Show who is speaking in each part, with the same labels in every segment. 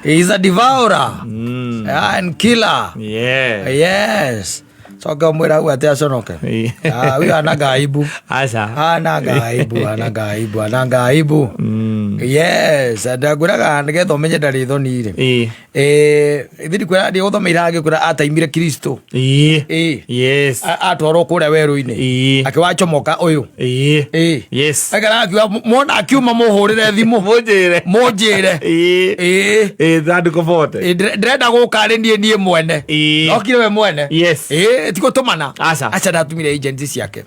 Speaker 1: He is a devourer and killer. Yes, coke ũmwĩra hau atĩ aconoke. Ah, huyo anaga aibu.
Speaker 2: Aca.
Speaker 1: Anaga aibu, anaga aibu, anaga aibu. Yes, ndangwĩraga nĩgetha ũmenye ndarĩ thoni rĩ. Ithuĩ ndikwĩra ndigũthomeire agĩkwĩra ataimire Kristo. Atwarwo kũrĩa werũ-inĩ. Akĩwacomoka ũyũ. Aikara akiuga mwona akiuma mũhũrĩre thimũ.
Speaker 2: Mũnjĩre.
Speaker 1: Mũnjĩre.
Speaker 2: Thandũkũ bote.
Speaker 1: Ndĩrenda gũka rĩ niĩ mwene. Okire we mwene. Ti gũtũmana.
Speaker 2: Aca.
Speaker 1: Aca ndatumire agents ciake.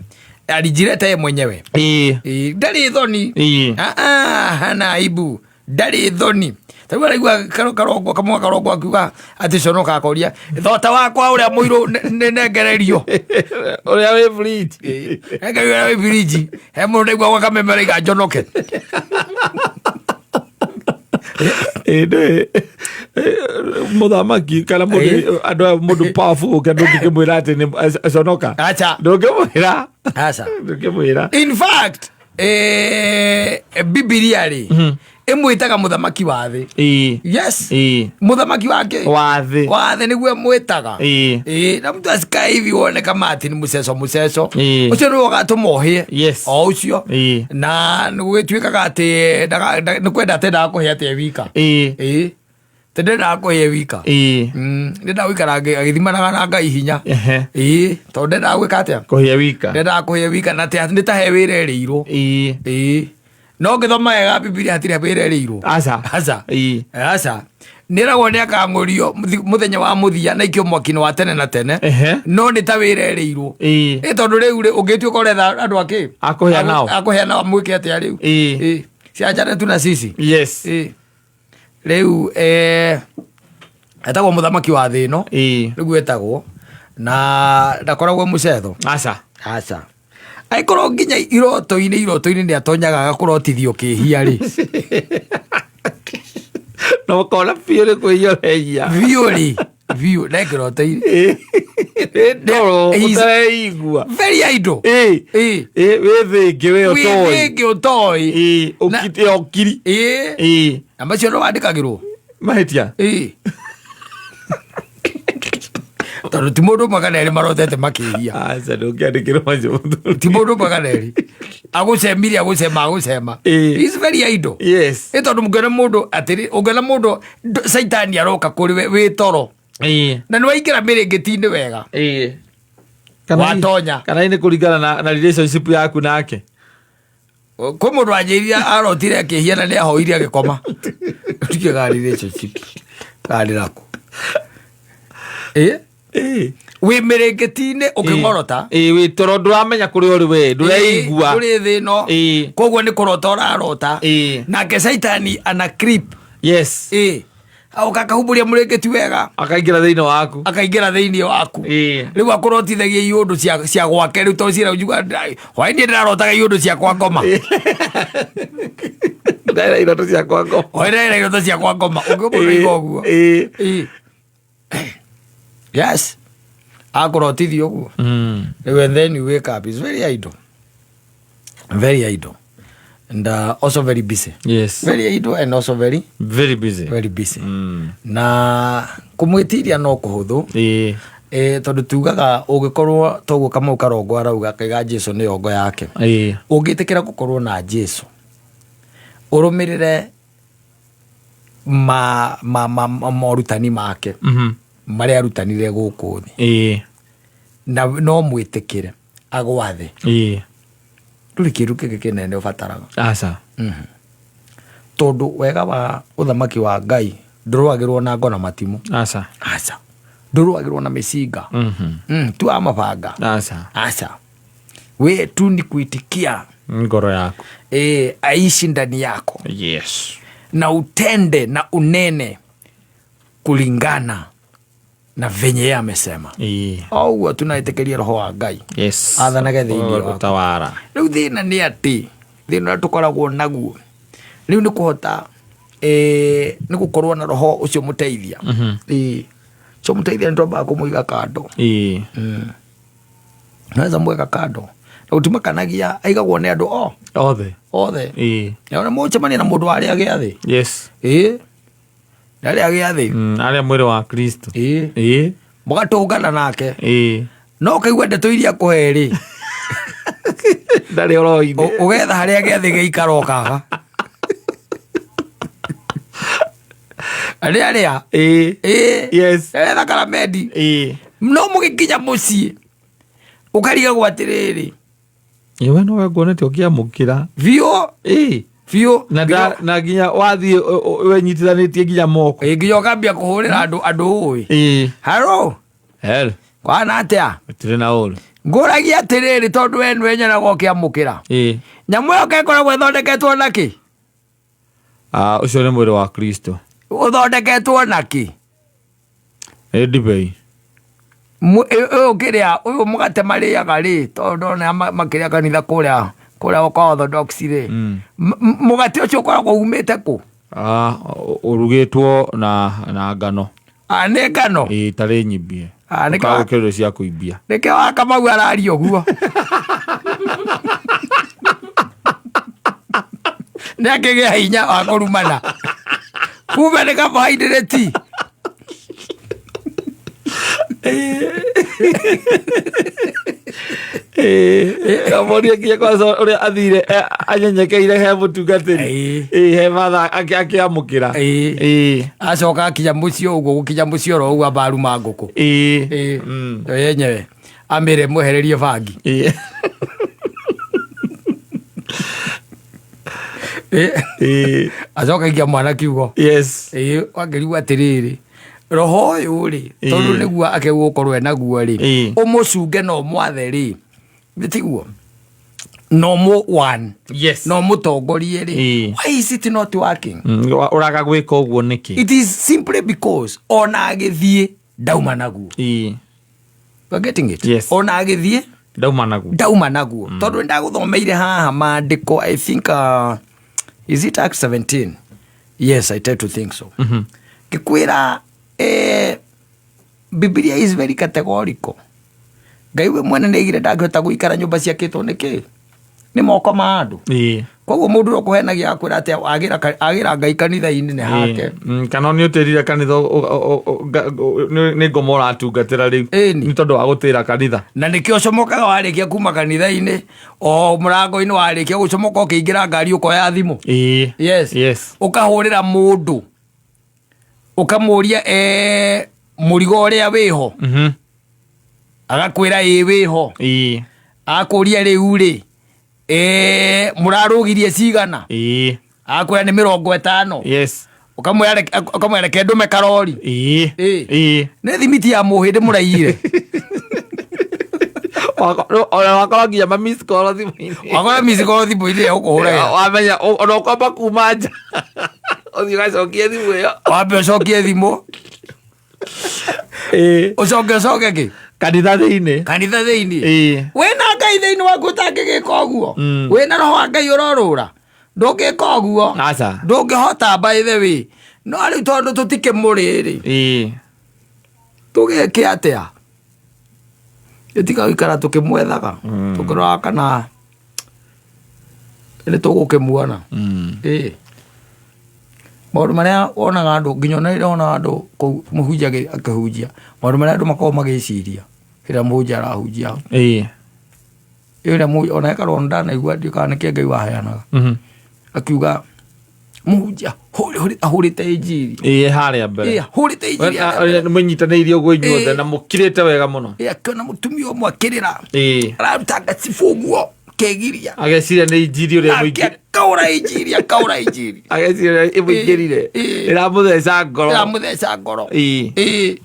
Speaker 1: Alijileta ye mwenyewe. Ndarĩ thoni. Ah, ah, hana aibu, ndarĩ thoni. Tarĩu araigua karongo kamwe, karongo akiuga atĩ conoka, akoria thota wakwa ũrĩa mũirũ nĩ nengererio.
Speaker 2: Ũrĩa wĩ fridge.
Speaker 1: Nengererio ũrĩa wĩ firiji. He mũndũ ndaigua gwa kameme araiga njonoke.
Speaker 2: Ĩ, ndũĩ, mũthamaki kana mũndũ andũ aya, mũndũ powerful gũkĩra, ndũngĩkĩmwĩra atĩ nĩ conoka.
Speaker 1: Aca.
Speaker 2: Ndũngĩmwĩra.
Speaker 1: Aca.
Speaker 2: Ndũngĩmwĩra.
Speaker 1: In fact, Bibilia rĩ ĩmwĩtaga mũthamaki wa thĩ. Yes. Mũthamaki wake.
Speaker 2: Wa thĩ.
Speaker 1: Wa thĩ nĩguo ĩmwĩtaga. Na mtu asikae hivi wone kama ati ni muceco muceco. Ũcio nĩwe ũgatũma ũhĩe. O ũcio. Na gũgĩtuĩkaga atĩ nĩ kwenda atendaga kũhĩa atĩ e wika. Tĩ ndendaga kũhĩa e wika. Ndendaga gũikara agĩthimanaga na Ngai hinya. Tondũ ndendaga gwĩka atĩa?
Speaker 2: Kũhĩa wika.
Speaker 1: Ndendaga kũhĩa wika na atĩ nĩ ta he wĩra ĩrĩirwo. No ngĩthoma wega Bibilia hatirĩ wĩra ĩrĩirwo.
Speaker 2: Aca.
Speaker 1: Aca. Aca, nĩragwo nĩ akang'ũrio mũthenya wa mũthia na ikio mwaki-inĩ wa tene na tene. No nĩ ta wĩra ĩrĩirwo. Ĩ tondũ rĩu rĩ ũngĩtuĩka ũretha andũ akĩ
Speaker 2: Akũhĩa nao.
Speaker 1: Akũhĩa nao mwĩke atĩa rĩu? Cianjane tu na sisi. Rĩu etagwo mũthamaki wa thĩ ĩno. Nĩguo etagwo na ndakoragwo mũcetho.
Speaker 2: Aca.
Speaker 1: Aca, angĩkorwo nginya iroto-inĩ nĩ atonyaga agakũrotithio kĩhia rĩ.
Speaker 2: Na ũkona biũ nĩ kwĩhia ũrehia.
Speaker 1: Biũ rĩ, biũ ne kĩroto-inĩ.
Speaker 2: Nĩ toro
Speaker 1: He's-
Speaker 2: ũtareigua.
Speaker 1: Very idle.
Speaker 2: Wĩ thĩ ĩngĩ we ũtoĩ.
Speaker 1: Wĩ ũtoĩ.
Speaker 2: Ũkite ũkiri.
Speaker 1: Na macio no wandĩkagĩrwo.
Speaker 2: Mahĩtia.
Speaker 1: Tondũ ti mũndũ ũmwe kana erĩ marotete makĩhia.
Speaker 2: Aca, ndũngĩandĩkĩrwo macio mũthuri.
Speaker 1: Ti mũndũ ũmwe kana erĩ agũcemire, agũcema, agũcema. He's very idle. Ĩ tondũ mũngĩona mũndũ atĩrĩ, ũngĩona mũndũ caitani aroka kũrĩ we wĩ toro na nĩ waingĩra mĩrĩngĩti-inĩ wega. Watonya.
Speaker 2: Kana nĩ kũringana na relationship yaku nake.
Speaker 1: Kwĩ mũndũ wanjĩrire arotire akĩhia na nĩ ahoire agĩkoma. Ndiũĩ relationship karĩraku ĩ wĩ mĩrĩngĩti-inĩ ũkĩng'orota.
Speaker 2: Wĩ toro, ndũramenya kũrĩa ũrĩ we, ndũreigua.
Speaker 1: Ũrĩ thĩ ĩno. Koguo nĩ kũrota ũrarota. Nake caitani ana creep. Agoka akahumbũria mũrĩngĩti wega.
Speaker 2: Akaingĩra thĩinĩ waku.
Speaker 1: Akaingĩra thĩinĩ waku. Rĩu akũrotithagia iũndũ cia gwake rĩu tondũ cira njuga hwaĩ-inĩ ndĩrarotaga iũndũ ciakwa ngoma.
Speaker 2: Ndaira iroto ciakwa ngoma.
Speaker 1: Hwaĩ ndĩraira iroto ciakwa ngoma ũngĩũmũiga ũguo. Yes, akũrotithia ũguo rĩu, and then you wake up. It's very idle, very idle and also very busy. Very idle and also very
Speaker 2: very busy.
Speaker 1: Very busy. Na kũmwĩtiria no kũhũthũ. Tondũ tugaga ũngĩkorwo toguo Kamau Karongo arauga akaiga Jesu nĩyo ngo yake. Ũngĩtĩkĩra gũkorwo na Jesu, ũrũmĩrĩre ma morutani make marĩa arutanire gũkũ thĩ na no mwĩtĩkĩre agwathe, ndũrĩ kĩndũ kĩngĩ kĩnene ũbataraga.
Speaker 2: Aca.
Speaker 1: Tondũ wega wa ũthamaki wa Ngai ndũrũagĩrwo na ngo na matimũ.
Speaker 2: Aca.
Speaker 1: Aca, ndũrũagĩrwo na mĩcinga. Tu wa mabanga.
Speaker 2: Aca.
Speaker 1: Aca, we tu ni kuitikia
Speaker 2: ngoro yaku.
Speaker 1: Aishi ndani yako na utende na unene kulingana na venye yeye amesema. O ũguo tunaĩtĩkĩria roho wa Ngai athanage thĩinĩ waku.
Speaker 2: Gũtawara.
Speaker 1: Rĩu thĩna nĩ atĩ thĩna ũrĩa tũkoragwo naguo rĩu nĩ kũhota nĩ gũkorwo na roho ũcio mũteithia. Ũcio mũteithia nĩ twambaga kũmũiga kando. Naweza mweka kando. Na gũtimakanagia aigagwo nĩ andũ o
Speaker 2: Othe.
Speaker 1: Othe.
Speaker 2: Ĩĩ.
Speaker 1: Na mũcemania na mũndũ warĩa gĩathĩ.
Speaker 2: Yes.
Speaker 1: Ĩĩ, ndarĩa gĩathĩ.
Speaker 2: Arĩa mwĩrĩ wa Kristo.
Speaker 1: Ĩĩ.
Speaker 2: Ĩĩ.
Speaker 1: Mũgatũngana nake.
Speaker 2: Ĩĩ.
Speaker 1: No ũkaigua ndeto iria kũhe rĩ,
Speaker 2: ndarĩ oroinĩ.
Speaker 1: Ũgetha harĩa gĩathĩ gĩikara ũkaga arĩa arĩa.
Speaker 2: Ĩĩ.
Speaker 1: Ĩĩ.
Speaker 2: Yes.
Speaker 1: Arĩa thakaramendi.
Speaker 2: Ĩĩ.
Speaker 1: No mũgĩkinya mũciĩ ũkarigagwo atĩrĩrĩ.
Speaker 2: Ĩĩ, we nowe nguonete ũkĩamũkĩra.
Speaker 1: Biũ.
Speaker 2: Ĩĩ.
Speaker 1: Biũ.
Speaker 2: Na na nginya wathiĩ wenyitithanĩtie nginya moko.
Speaker 1: Ĩĩ, nginya ũkambia kũhũrĩra andũ ũĩ.
Speaker 2: Ĩĩ.
Speaker 1: Haro.
Speaker 2: Hello.
Speaker 1: Kwana atĩa?
Speaker 2: Gũtirĩ na ũru.
Speaker 1: Ngũragia atĩrĩrĩ, tondũ we nĩwe nyonaga ũkĩamũkĩra,
Speaker 2: Ĩĩ.
Speaker 1: nyamũ ĩyo kekoragwo ĩthondeketwo na kĩ?
Speaker 2: Ah, ũcio nĩ mwĩrĩ wa Kristo.
Speaker 1: Ũthondeketwo na kĩ?
Speaker 2: Nĩ ndibei.
Speaker 1: Ũyũ kĩrĩa ũyũ mũgate marĩaga rĩ, tondũ ndona makĩrĩa kanitha kũrĩa kwa Orthodox rĩ, mũgate ũcio ũkoragwo umĩte kũ?
Speaker 2: Ah, ũrugĩtwo na ngano.
Speaker 1: Ah, nĩ ngano.
Speaker 2: Ĩĩ, tarĩ nyimbie.
Speaker 1: Ah,
Speaker 2: Ũkagũkĩrwo cia kũimbia.
Speaker 1: Nĩkĩo wa Kamau araria ũguo, nĩ akĩgĩa hinya wa kũrumana, kumbe nĩ carbohydrate.
Speaker 2: Kamũria nginya kwanza ũrĩa athire anyenyekeire he mũtungatĩri.
Speaker 1: Ĩĩ.
Speaker 2: Ĩĩ, he batha akĩamũkĩra.
Speaker 1: Ĩĩ.
Speaker 2: Ĩĩ.
Speaker 1: Acoka akinya mũciĩ ũguo, gũkinya mũciĩ oro ũguo ambaruma ngũkũ.
Speaker 2: Ĩĩ.
Speaker 1: Ĩĩ. Yo yenyewe amĩre mwehererie bangi.
Speaker 2: Ĩĩ.
Speaker 1: Ĩĩ.
Speaker 2: Ĩĩ.
Speaker 1: Acoka aikia mwana kiugo.
Speaker 2: Yes.
Speaker 1: Ĩĩ, wakĩrigwo atĩrĩrĩ, roho ũyũ rĩ, tondũ nĩguo akegũkorwo enaguo rĩ, ũmũcunge na ũmwathe rĩ, nĩ tiguo no mũ one no mũtongorie rĩ, why is it not working?
Speaker 2: Ũraga gwĩka ũguo nĩkĩ?
Speaker 1: It is simply because ona agĩthiĩ ndauma naguo. You are getting it?
Speaker 2: Yes.
Speaker 1: Ona agĩthiĩ
Speaker 2: Ndauma naguo.
Speaker 1: Ndauma naguo, tondũ nĩndagũthomeire haha maandĩko. I think is it Act 17? Yes, I tend to think so. Ngĩkwĩra Bibilia is very categorical. Ngai we mwene nĩaigire ndangĩhota gũikara nyũmba ciakĩtwo nĩ kĩ? Nĩ moko ma andũ. Koguo mũndũ ũrĩa ũkũhenagia akwĩra atĩ agĩra Ngai kanitha-inĩ nĩ hake.
Speaker 2: Kana nĩ ũtĩrire kanitha, nĩ ngoma ũratungatĩra rĩu.
Speaker 1: Ĩni.
Speaker 2: Nĩ tondũ wa gũtĩra kanitha.
Speaker 1: Na nĩkĩo ũcomokaga warĩkia kuma kanitha-inĩ, o mũrango-inĩ warĩkia gũcomoka ũkĩingĩra ngari ũkoya thimũ. Yes. Ũkahũrĩra mũndũ ũkamũria mũrigo ũrĩa wĩho. Agakwĩra ĩ wĩho. Akũria rĩu rĩ, mũrarũgirie cigana? Akwĩra nĩ 50. Ũkamwĩra reke ndũme karori. Ĩĩ. Nĩ thimiti ya mũhĩndĩ mũraiyire.
Speaker 2: Ona wakorwo nginya ma miss call thimũ-inĩ.
Speaker 1: Wakora miss call thimũ-inĩ ĩgũkũhũragĩra.
Speaker 2: Wamenya ona ũkwamba kuma nja ũthiĩ ũgacokie thimũ ĩyo.
Speaker 1: Wambe ũcokie thimũ. Ũcoke ũcoke kĩ?
Speaker 2: Kanitha thĩinĩ.
Speaker 1: Kanitha thĩinĩ. Wĩna Ngai thĩinĩ waku ũtangĩgĩka ũguo? Wĩna roho wa Ngai ũrorũra, ndũngĩka ũguo?
Speaker 2: Aca.
Speaker 1: Ndũngĩhota, by the way. No rĩu tondũ tũtikĩmũrĩ rĩ, tũgĩke atĩa? Ĩtiga gũikara tũkĩmwethaga, tũkĩroraga kana nĩ tũgũkĩmuona. Ĩĩ, maũndũ marĩa wonaga andũ, nginya ona rĩrĩa wonaga andũ kũu mũhunjia akĩhunjia, maũndũ marĩa andũ makoragwo magĩciria rĩrĩa mũhunjia arahunjia hau. Ĩrĩa ona hekarwo ndanaigua, ndiũ kana nĩkĩ Ngai waheanaga, akiuga mũhunjia ahũrĩte injiri.
Speaker 2: Ĩĩ, harĩa mbere.
Speaker 1: Ĩĩ, ahũrĩte injiri harĩa mbere.
Speaker 2: Nĩ mũnyitanĩirie ũguo inyuothe na mũkirĩte wega mũno.
Speaker 1: Ĩĩ, akĩona mũtumia ũmwe akĩrĩra, araruta ngacibũ ũguo kegiria.
Speaker 2: Ageciria nĩ injiri ũrĩa
Speaker 1: nake
Speaker 2: ĩmũingĩ-
Speaker 1: akaũra injiri, akaũra injiri.
Speaker 2: Ageciria ĩmũingĩrire. Ĩramũtheca ngoro.
Speaker 1: Ĩramũtheca ngoro.
Speaker 2: Ĩĩ.
Speaker 1: Ĩĩ,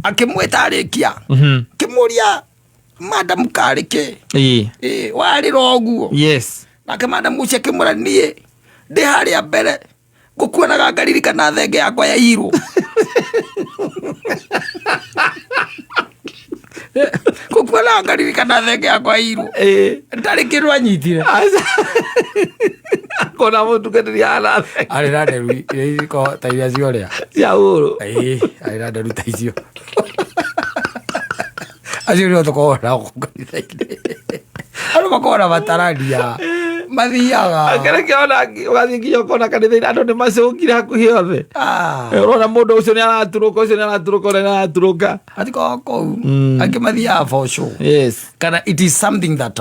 Speaker 1: akĩmwĩta arĩkia, kĩmũria, "Madam, karĩ kĩ?" Ĩĩ, warĩra ũguo? Nake madam ũcio akĩmwĩra, "Niĩ ndĩ harĩa mbere ngũkuonaga ngaririkana thenge yakwa yairwo. Ngũkuonaga ngaririkana thenge yakwa yairwo." Ndarĩ kĩndũ anyitire.
Speaker 2: Aca. Kona mũtungatĩri ahana thenge.
Speaker 1: Arĩ na nderu iria ikoragwo ta iria cia ũrĩa.
Speaker 2: Cia ũrũ.
Speaker 1: Ĩĩ, arĩ na nderu ta icio. Acio nĩo tũkoragwo nao kũu kanitha-inĩ. Andũ. Makoragwo na matarania mathiaga.
Speaker 2: Kĩrĩa ona ũgathiĩ nginya ũkona kanitha-inĩ andũ nĩ macũngire hakuhĩ othe.
Speaker 1: Ah.
Speaker 2: Ũrona mũndũ ũcio nĩ araturũka, ũcio nĩ araturũka, ũrĩa nĩ araturũka.
Speaker 1: Matikoragwo kũu. Angĩ mathiaga for show.
Speaker 2: Yes.
Speaker 1: Kana it is something that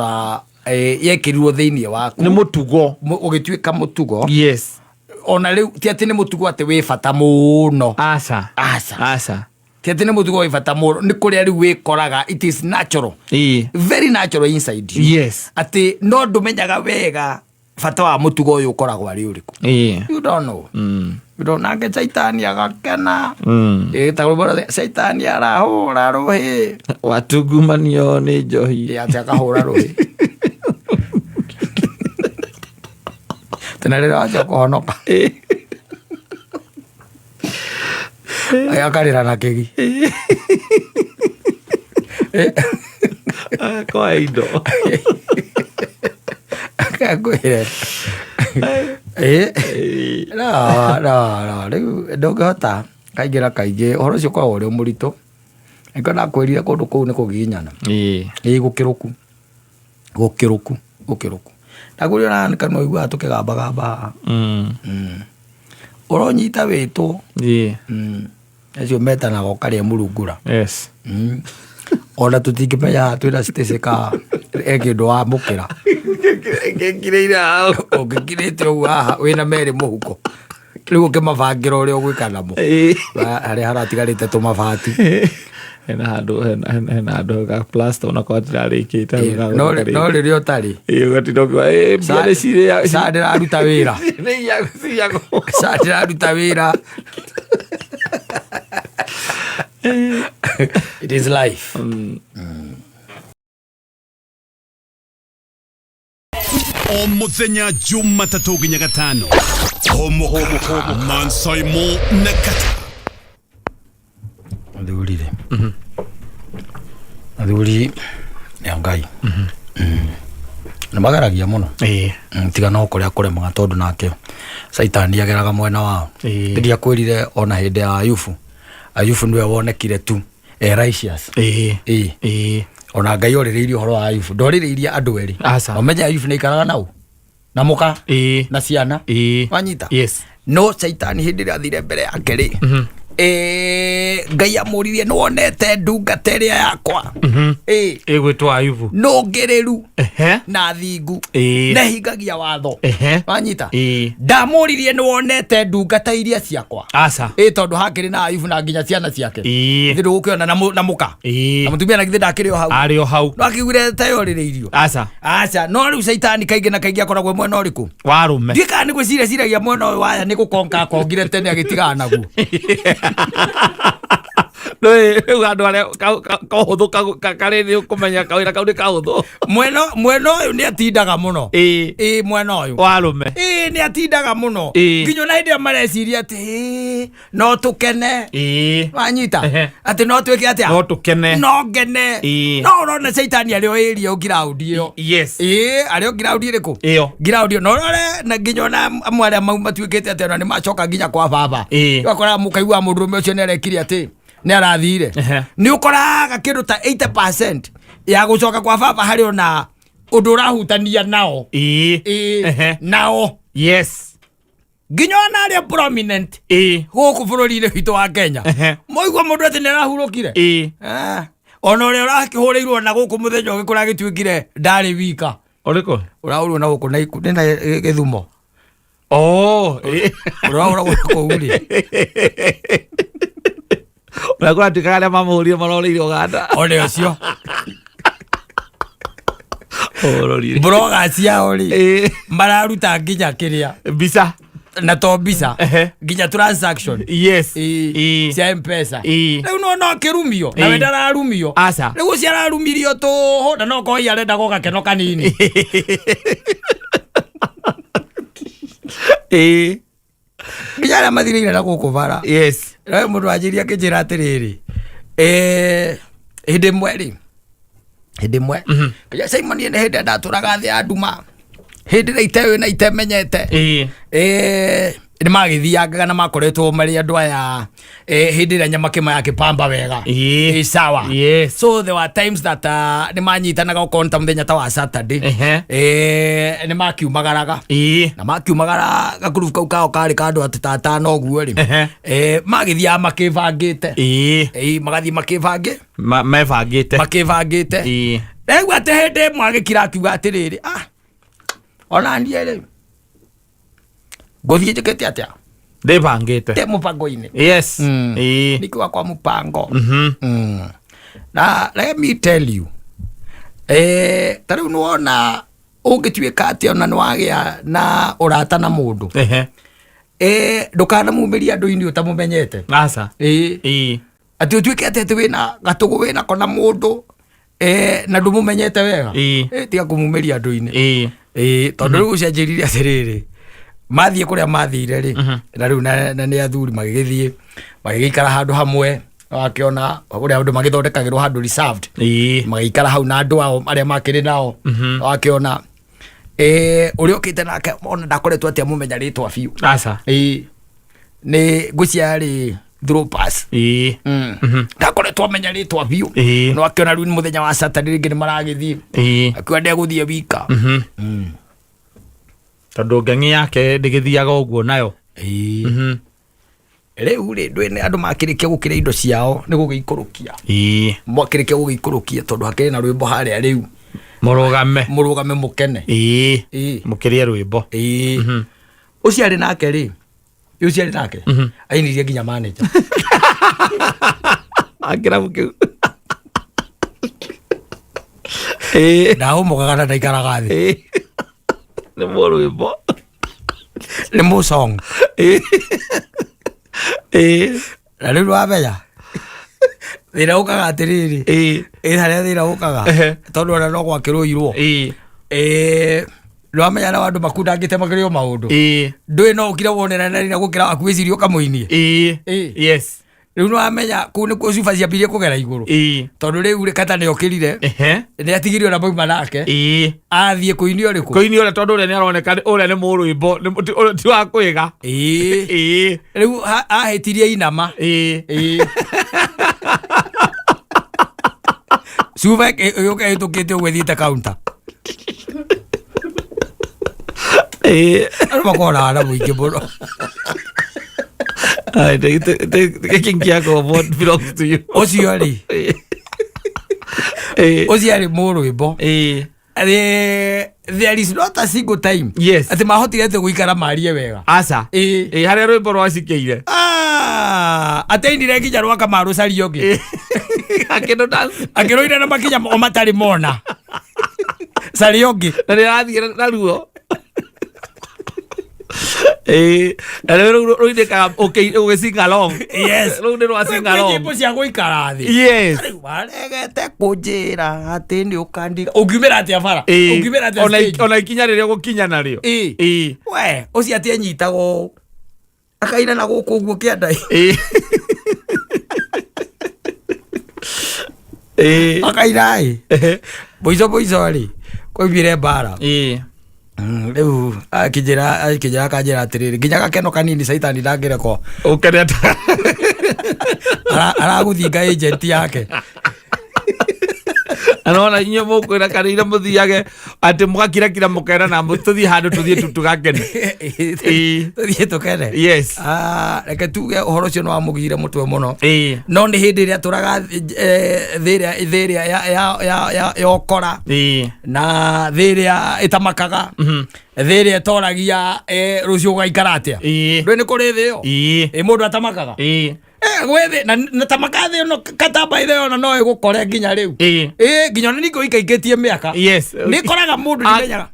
Speaker 1: yekĩrirwo thĩinĩ waku.
Speaker 2: Nĩ mũtugo.
Speaker 1: Ũgĩtuĩka mũtugo.
Speaker 2: Yes.
Speaker 1: Ona rĩu ti atĩ nĩ mũtugo atĩ wĩ bata mũno.
Speaker 2: Aca.
Speaker 1: Aca.
Speaker 2: Aca.
Speaker 1: Ti atĩ nĩ mũtugo wĩ bata mũno, nĩ kũrĩa rĩu wĩkoraga, it is natural. Very natural inside you.
Speaker 2: Yes.
Speaker 1: Atĩ no ndũmenyaga wega bata wa mũtugo ũyũ ũkoragwo arĩ ũrĩkũ. You don't know. You don't, nake caitani agakena. Ta rwĩmbo rwa caitani arahũra rũhĩ.
Speaker 2: Watungumanio nĩ njohi.
Speaker 1: Atĩ akahũra rũhĩ. Tena rĩrĩa wacoka kũhonoka. Akarĩra na kĩgi.
Speaker 2: Kwa indo.
Speaker 1: Akakwĩre. No, no, no, rĩu ndũngĩhota kaingĩ na kaingĩ ũhoro ũcio ũkoragwo ũrĩ mũritũ. Nĩkĩo ndakwĩrire kũndũ kũu nĩ kũgiginyana. Gũkĩrũku. Gũkĩrũku, gũkĩrũku. Ndakwĩrire ona nĩ kanua ũiguaga tũkĩgambagamba haha. Ũronyita wĩtwo. Acio metanaga ũkarĩa mũrungura.
Speaker 2: Yes.
Speaker 1: Ona tũtingĩmenya haha twĩna Stacy ka e kĩndũ wamũkĩra.
Speaker 2: Ngĩkirĩire hau.
Speaker 1: Ũngĩkirĩte ũguo haha wĩna merĩ mũhuko. Rĩu ũkĩmabangĩra ũrĩa ũgwĩka namo. Harĩa haratigarĩte tũmabati.
Speaker 2: Hena handũ, hena handũ ga plaster ona korwo hatirarĩkĩte, hau ga
Speaker 1: No
Speaker 2: gũthaka
Speaker 1: no
Speaker 2: rĩngĩ.
Speaker 1: rĩrĩa ũtarĩ.
Speaker 2: Ũgatinda ũkiuga, mbia nĩ cirĩa-
Speaker 1: Ca ndĩraruta wĩra.
Speaker 2: Nĩ iyagwo.
Speaker 1: Ca ndĩraruta wĩra. It is life.
Speaker 3: O muthenya Jumatatũ nginya gatano. Homo Mansaimo na Kata.
Speaker 1: Athuri rĩ. Athuri nĩ a Ngai. Nĩ mageragia mũno. Tiga no kũrĩa kũremaga tondũ nake Caitani ageraga mwena wao. Rĩrĩa kwĩrire ona hĩndĩ ya Ayubu. Ayubu nĩwe wonekire tu e righteous. Ona Ngai orĩrĩirie ũhoro wa Ayubu. Ndorĩrĩirie andũ erĩ.
Speaker 2: Aca.
Speaker 1: Ũmenye Ayubu nĩ aikaraga nau. Na mũka. Na ciana. Wanyita?
Speaker 2: Yes.
Speaker 1: No Caitani hĩndĩ ĩrĩa athire mbere yake rĩ. Ngai amũririe nĩ wonete ndungata ĩrĩa yakwa.
Speaker 2: Ĩgwĩtwo Ayubu.
Speaker 1: Nũngĩrĩru. Na thingu. Na ĩhingagia watho. Wanyita? Ndamũririe nĩ wonete ndungata iria ciakwa.
Speaker 2: Aca.
Speaker 1: Tondũ hakĩrĩ na Ayubu na nginya ciana ciake. Githĩ ndũgũkĩona na mũka. Na mũtumia na githĩ ndakĩrĩ o hau.
Speaker 2: Arĩ o hau.
Speaker 1: No akĩiguire ta yorĩrĩirio.
Speaker 2: Aca.
Speaker 1: Aca, no rĩu caitani kaingĩ na kaingĩ akoragwo mwena ũrĩkũ?
Speaker 2: Wa arũme.
Speaker 1: Ndiũĩ kana nĩ gwĩciria ciragia mwena ũyũ waya nĩ gũkonka akongire tene agĩtigana naguo.
Speaker 2: Nĩ rĩu andũ arĩa kahũthũ karĩ nĩ ũkũmenya kawĩra kau nĩ kahũthũ.
Speaker 1: Mwena ũyũ nĩ atindaga mũno. Mwena ũyũ.
Speaker 2: Wa arũme.
Speaker 1: Nĩ atindaga mũno. Nginya ona hĩndĩ ĩrĩa mareciria atĩ, no tũkene. Wanyita? Atĩ no twĩke atĩa?
Speaker 2: No tũkene.
Speaker 1: No ngene. No ũrona caitani arĩ o area o ground ĩyo.
Speaker 2: Yes.
Speaker 1: Arĩ o ground ĩrĩkũ?
Speaker 2: Ĩyo.
Speaker 1: Ground ĩyo. No ũrore na nginya ona amwe arĩa mau matuĩkĩte atĩ ona nĩ macoka nginya kwa baba. Ũgakora mũkaigua mũndũrũme ũcio nĩ arekire atĩ nĩ arathire. Nĩ ũkoraga kĩndũ ta 80% ya gũcoka kwa baba harĩ ona ũndũ ũrahutania nao. Nao.
Speaker 2: Yes.
Speaker 1: Nginya ona arĩa prominent gũkũ bũrũri-inĩ witũ wa Kenya. Moigua mũndũ atĩ nĩ arahurũkire. Ona ũrĩa ũrakĩhũrĩirwo na gũkũ mũthenya ũngĩ kũragĩtuĩkire ndarĩ wika.
Speaker 2: Ũrĩkũ?
Speaker 1: Ũrahũrwo na gũkũ na nĩ na Gĩthumo.
Speaker 2: Oh,
Speaker 1: Ũrahũragwo na kũu rĩ.
Speaker 2: Ũrĩa kũratuĩkaga arĩa mamũhũrire marorĩire Ũganda.
Speaker 1: One ũcio.
Speaker 2: Ũrorire.
Speaker 1: Bloggers ciao rĩ. Mararuta nginya kĩrĩa.
Speaker 2: Mbica.
Speaker 1: Na to mbica. Nginya transaction.
Speaker 2: Yes.
Speaker 1: Cia M-Pesa. Rĩu no no akĩrumio. Na we ndararumio.
Speaker 2: Aca.
Speaker 1: Rĩu ũcio ararumirio tũhũ na no korwo arenda go gakeno kanini. Nginya arĩa mathirĩire na gũkũ bara.
Speaker 2: Yes.
Speaker 1: Rĩu mũndũ anjĩria akĩnjĩra atĩrĩrĩ. Hĩndĩ ĩmwe rĩ. Hĩndĩ ĩmwe. Nginya Simon nĩ hĩndĩ ndatũraga thĩ ya nduma. Hĩndĩ ĩrĩa iteũĩ na itemenyete. Nĩ magĩthiangaga na makoretwo marĩ andũ aya hĩndĩ ĩrĩa nyamakĩma yakĩpamba wega. Ĩ, sawa. So there were times that nĩ manyitanaga okorwo nĩ ta mũthenya ta wa Saturday. Nĩ makiumagaraga. Na makiumagara gakurubu kau kao karĩ ka andũ atĩ ta atano ũguo rĩ. Magĩthiaga makĩbangĩte. Magathiĩ makĩbangĩ
Speaker 2: Mebangĩte.
Speaker 1: Makĩbangĩte. Rĩu atĩ hĩndĩ ĩmwe agĩkira akiuga atĩrĩrĩ, ah, ona niĩ rĩ ngũthiĩ njĩkĩte atĩa?
Speaker 2: Ndĩbangĩte.
Speaker 1: Ndĩ mũbango-inĩ. Nikiwa kwa mpango. Na let me tell you, ta rĩu nĩwona ũngĩtuĩka atĩ ona nĩwagĩa na ũrata na mũndũ, ndũkanamumĩrie andũ-inĩ ũtamũmenyete.
Speaker 2: Aca.
Speaker 1: Atĩ ũtuĩke atĩ atĩ wĩna gatũgũ wĩnako na mũndũ, na ndũmũmenyete wega. Tiga kũmumĩria andũ-inĩ. Tondũ rĩu ũcenjeririe atĩrĩrĩ, mathiĩ kũrĩa mathire rĩ, na rĩu na nĩ athuri magĩgĩthiĩ magĩgĩikara handũ hamwe, wakĩona ũrĩa andũ magĩthondekagĩrwo handũ reserved. Magĩikara hau na andũ ao arĩa makĩrĩ nao. Wakĩona ũrĩa ũkĩte nake ona ndakoretwo atĩ amũmenya rĩtwa biũ.
Speaker 2: Aca.
Speaker 1: Nĩ ngwĩciria yarĩ through pass. Ndakoretwo amenya rĩtwa biũ. No akĩona rĩu nĩ mũthenya wa Saturday rĩngĩ nĩ maragĩthiĩ. Akiuga ndegũthiĩ wika.
Speaker 2: Tondũ ng'eng'i yake ndĩgĩthiaga ũguo nayo.
Speaker 1: Rĩu rĩ ndwĩ nĩ andũ makĩrĩkia gũkĩra indo ciao nĩ gũgĩikũrũkia. Makĩrĩkia gũgĩikũrũkia tondũ hakĩrĩ na rwĩmbo harĩa rĩu.
Speaker 2: Mũrũgame.
Speaker 1: Mũrũgame mũkene.
Speaker 2: Mũkĩrĩe rwĩmbo.
Speaker 1: Ũcio arĩ nake rĩ, ũcio arĩ nake ainirie nginya manager.
Speaker 2: Akĩrabu kĩu.
Speaker 1: Ndahũmũkaga na ndaikaraga thĩ.
Speaker 2: Nĩ mũrwĩmbo.
Speaker 1: Nĩ mũsong. Na rĩu wamenya thĩna ũkaga atĩrĩrĩ, ĩ harĩa thĩna ũkaga, tondũ ona no gwakĩrũirwo. Nĩwamenya na andũ makundangĩte makĩrĩ o maũndũ. Ndũĩ no ũkire wonera na rĩrĩa gũkĩra waku wĩcirie ũkamũinie. Rĩu nĩwamenya kũu nĩkuo cuba ciambirie kũgera igũrũ. Tondũ rĩu rĩ kata nĩokĩrire. Nĩ atigirio na mauma nake. Athiĩ kũinio rĩkũ?
Speaker 2: Kũinio ũrĩa tondũ ũrĩa nĩaroneka ũrĩa nĩ mũrwĩmbo, ti wa kwĩga.
Speaker 1: Rĩu ahĩtirie inama. Cuba ĩgĩũka ĩhĩtũkĩte ũguo ĩthiĩte counter. Andũ makoragwo na wana mũingĩ mũno.
Speaker 2: Ai, gĩkĩ kĩa what belongs to you.
Speaker 1: Ũcio rĩ, ũcio arĩ mũrwĩmbo. There is not a single time atĩ mahotire atĩ gũikara marie wega.
Speaker 2: Aca. Harĩa rwĩmbo rwacikĩire.
Speaker 1: Ah, ateinire nginya rwaka marũcaria ũngĩ.
Speaker 2: Akĩndũ dance.
Speaker 1: Akĩrũire na makinya o matarĩ mona caria ũngĩ.
Speaker 2: Na nĩ arathiĩ na ruo. Na rĩu rũinĩkaga ũgĩ sing along. Rũu nĩ rwa sing along.
Speaker 1: Nyĩmbo cia gũikara thĩ. Rĩu waregete kũnjĩra atĩ nĩ ũkandiga ũngiumĩra atĩa bara? Ũngiumĩra atĩa stage?
Speaker 2: Ona ikinya rĩrĩa ũgũkinya narĩo.
Speaker 1: We ũcio atĩ enyitaga ũũ akaina na gũkũ ũguo kĩanda. Akaina ĩ mũico mũico rĩ kwaumire mbara. Rĩu akĩnjĩra akanjĩra atĩrĩrĩ, nginya gakeno kanini caitani ndangĩrekwo.
Speaker 2: Ũkenete.
Speaker 1: Aragũthinga agent yake.
Speaker 2: Na nona inyuĩ mũkwĩra kana mũthiage atĩ mũgakirakira mũkera na tũthiĩ handũ tũthiĩ tu tũgakene.
Speaker 1: Tũthiĩ tũkene. Ah, reke tuge ũhoro ũcio nĩ wamũgire mũtwe mũno. No nĩ hĩndĩ ĩrĩa tũraga thĩ ĩrĩa ya ũkora na thĩ ĩrĩa ĩtamakaga, thĩ ĩrĩa ĩtoragia rũciũ ũgaikara atĩa. Ndũĩ nĩ kũrĩ thĩ ĩyo? Ĩ mũndũ atamakaga. Gwĩ thĩ na tamaka thĩ ĩno katamba ĩrĩa ona no ĩgũkore nginya rĩu. Nginya ona ningĩ ũikaikĩtie mĩaka. Nĩ ĩkoraga mũndũ ndimenyaga.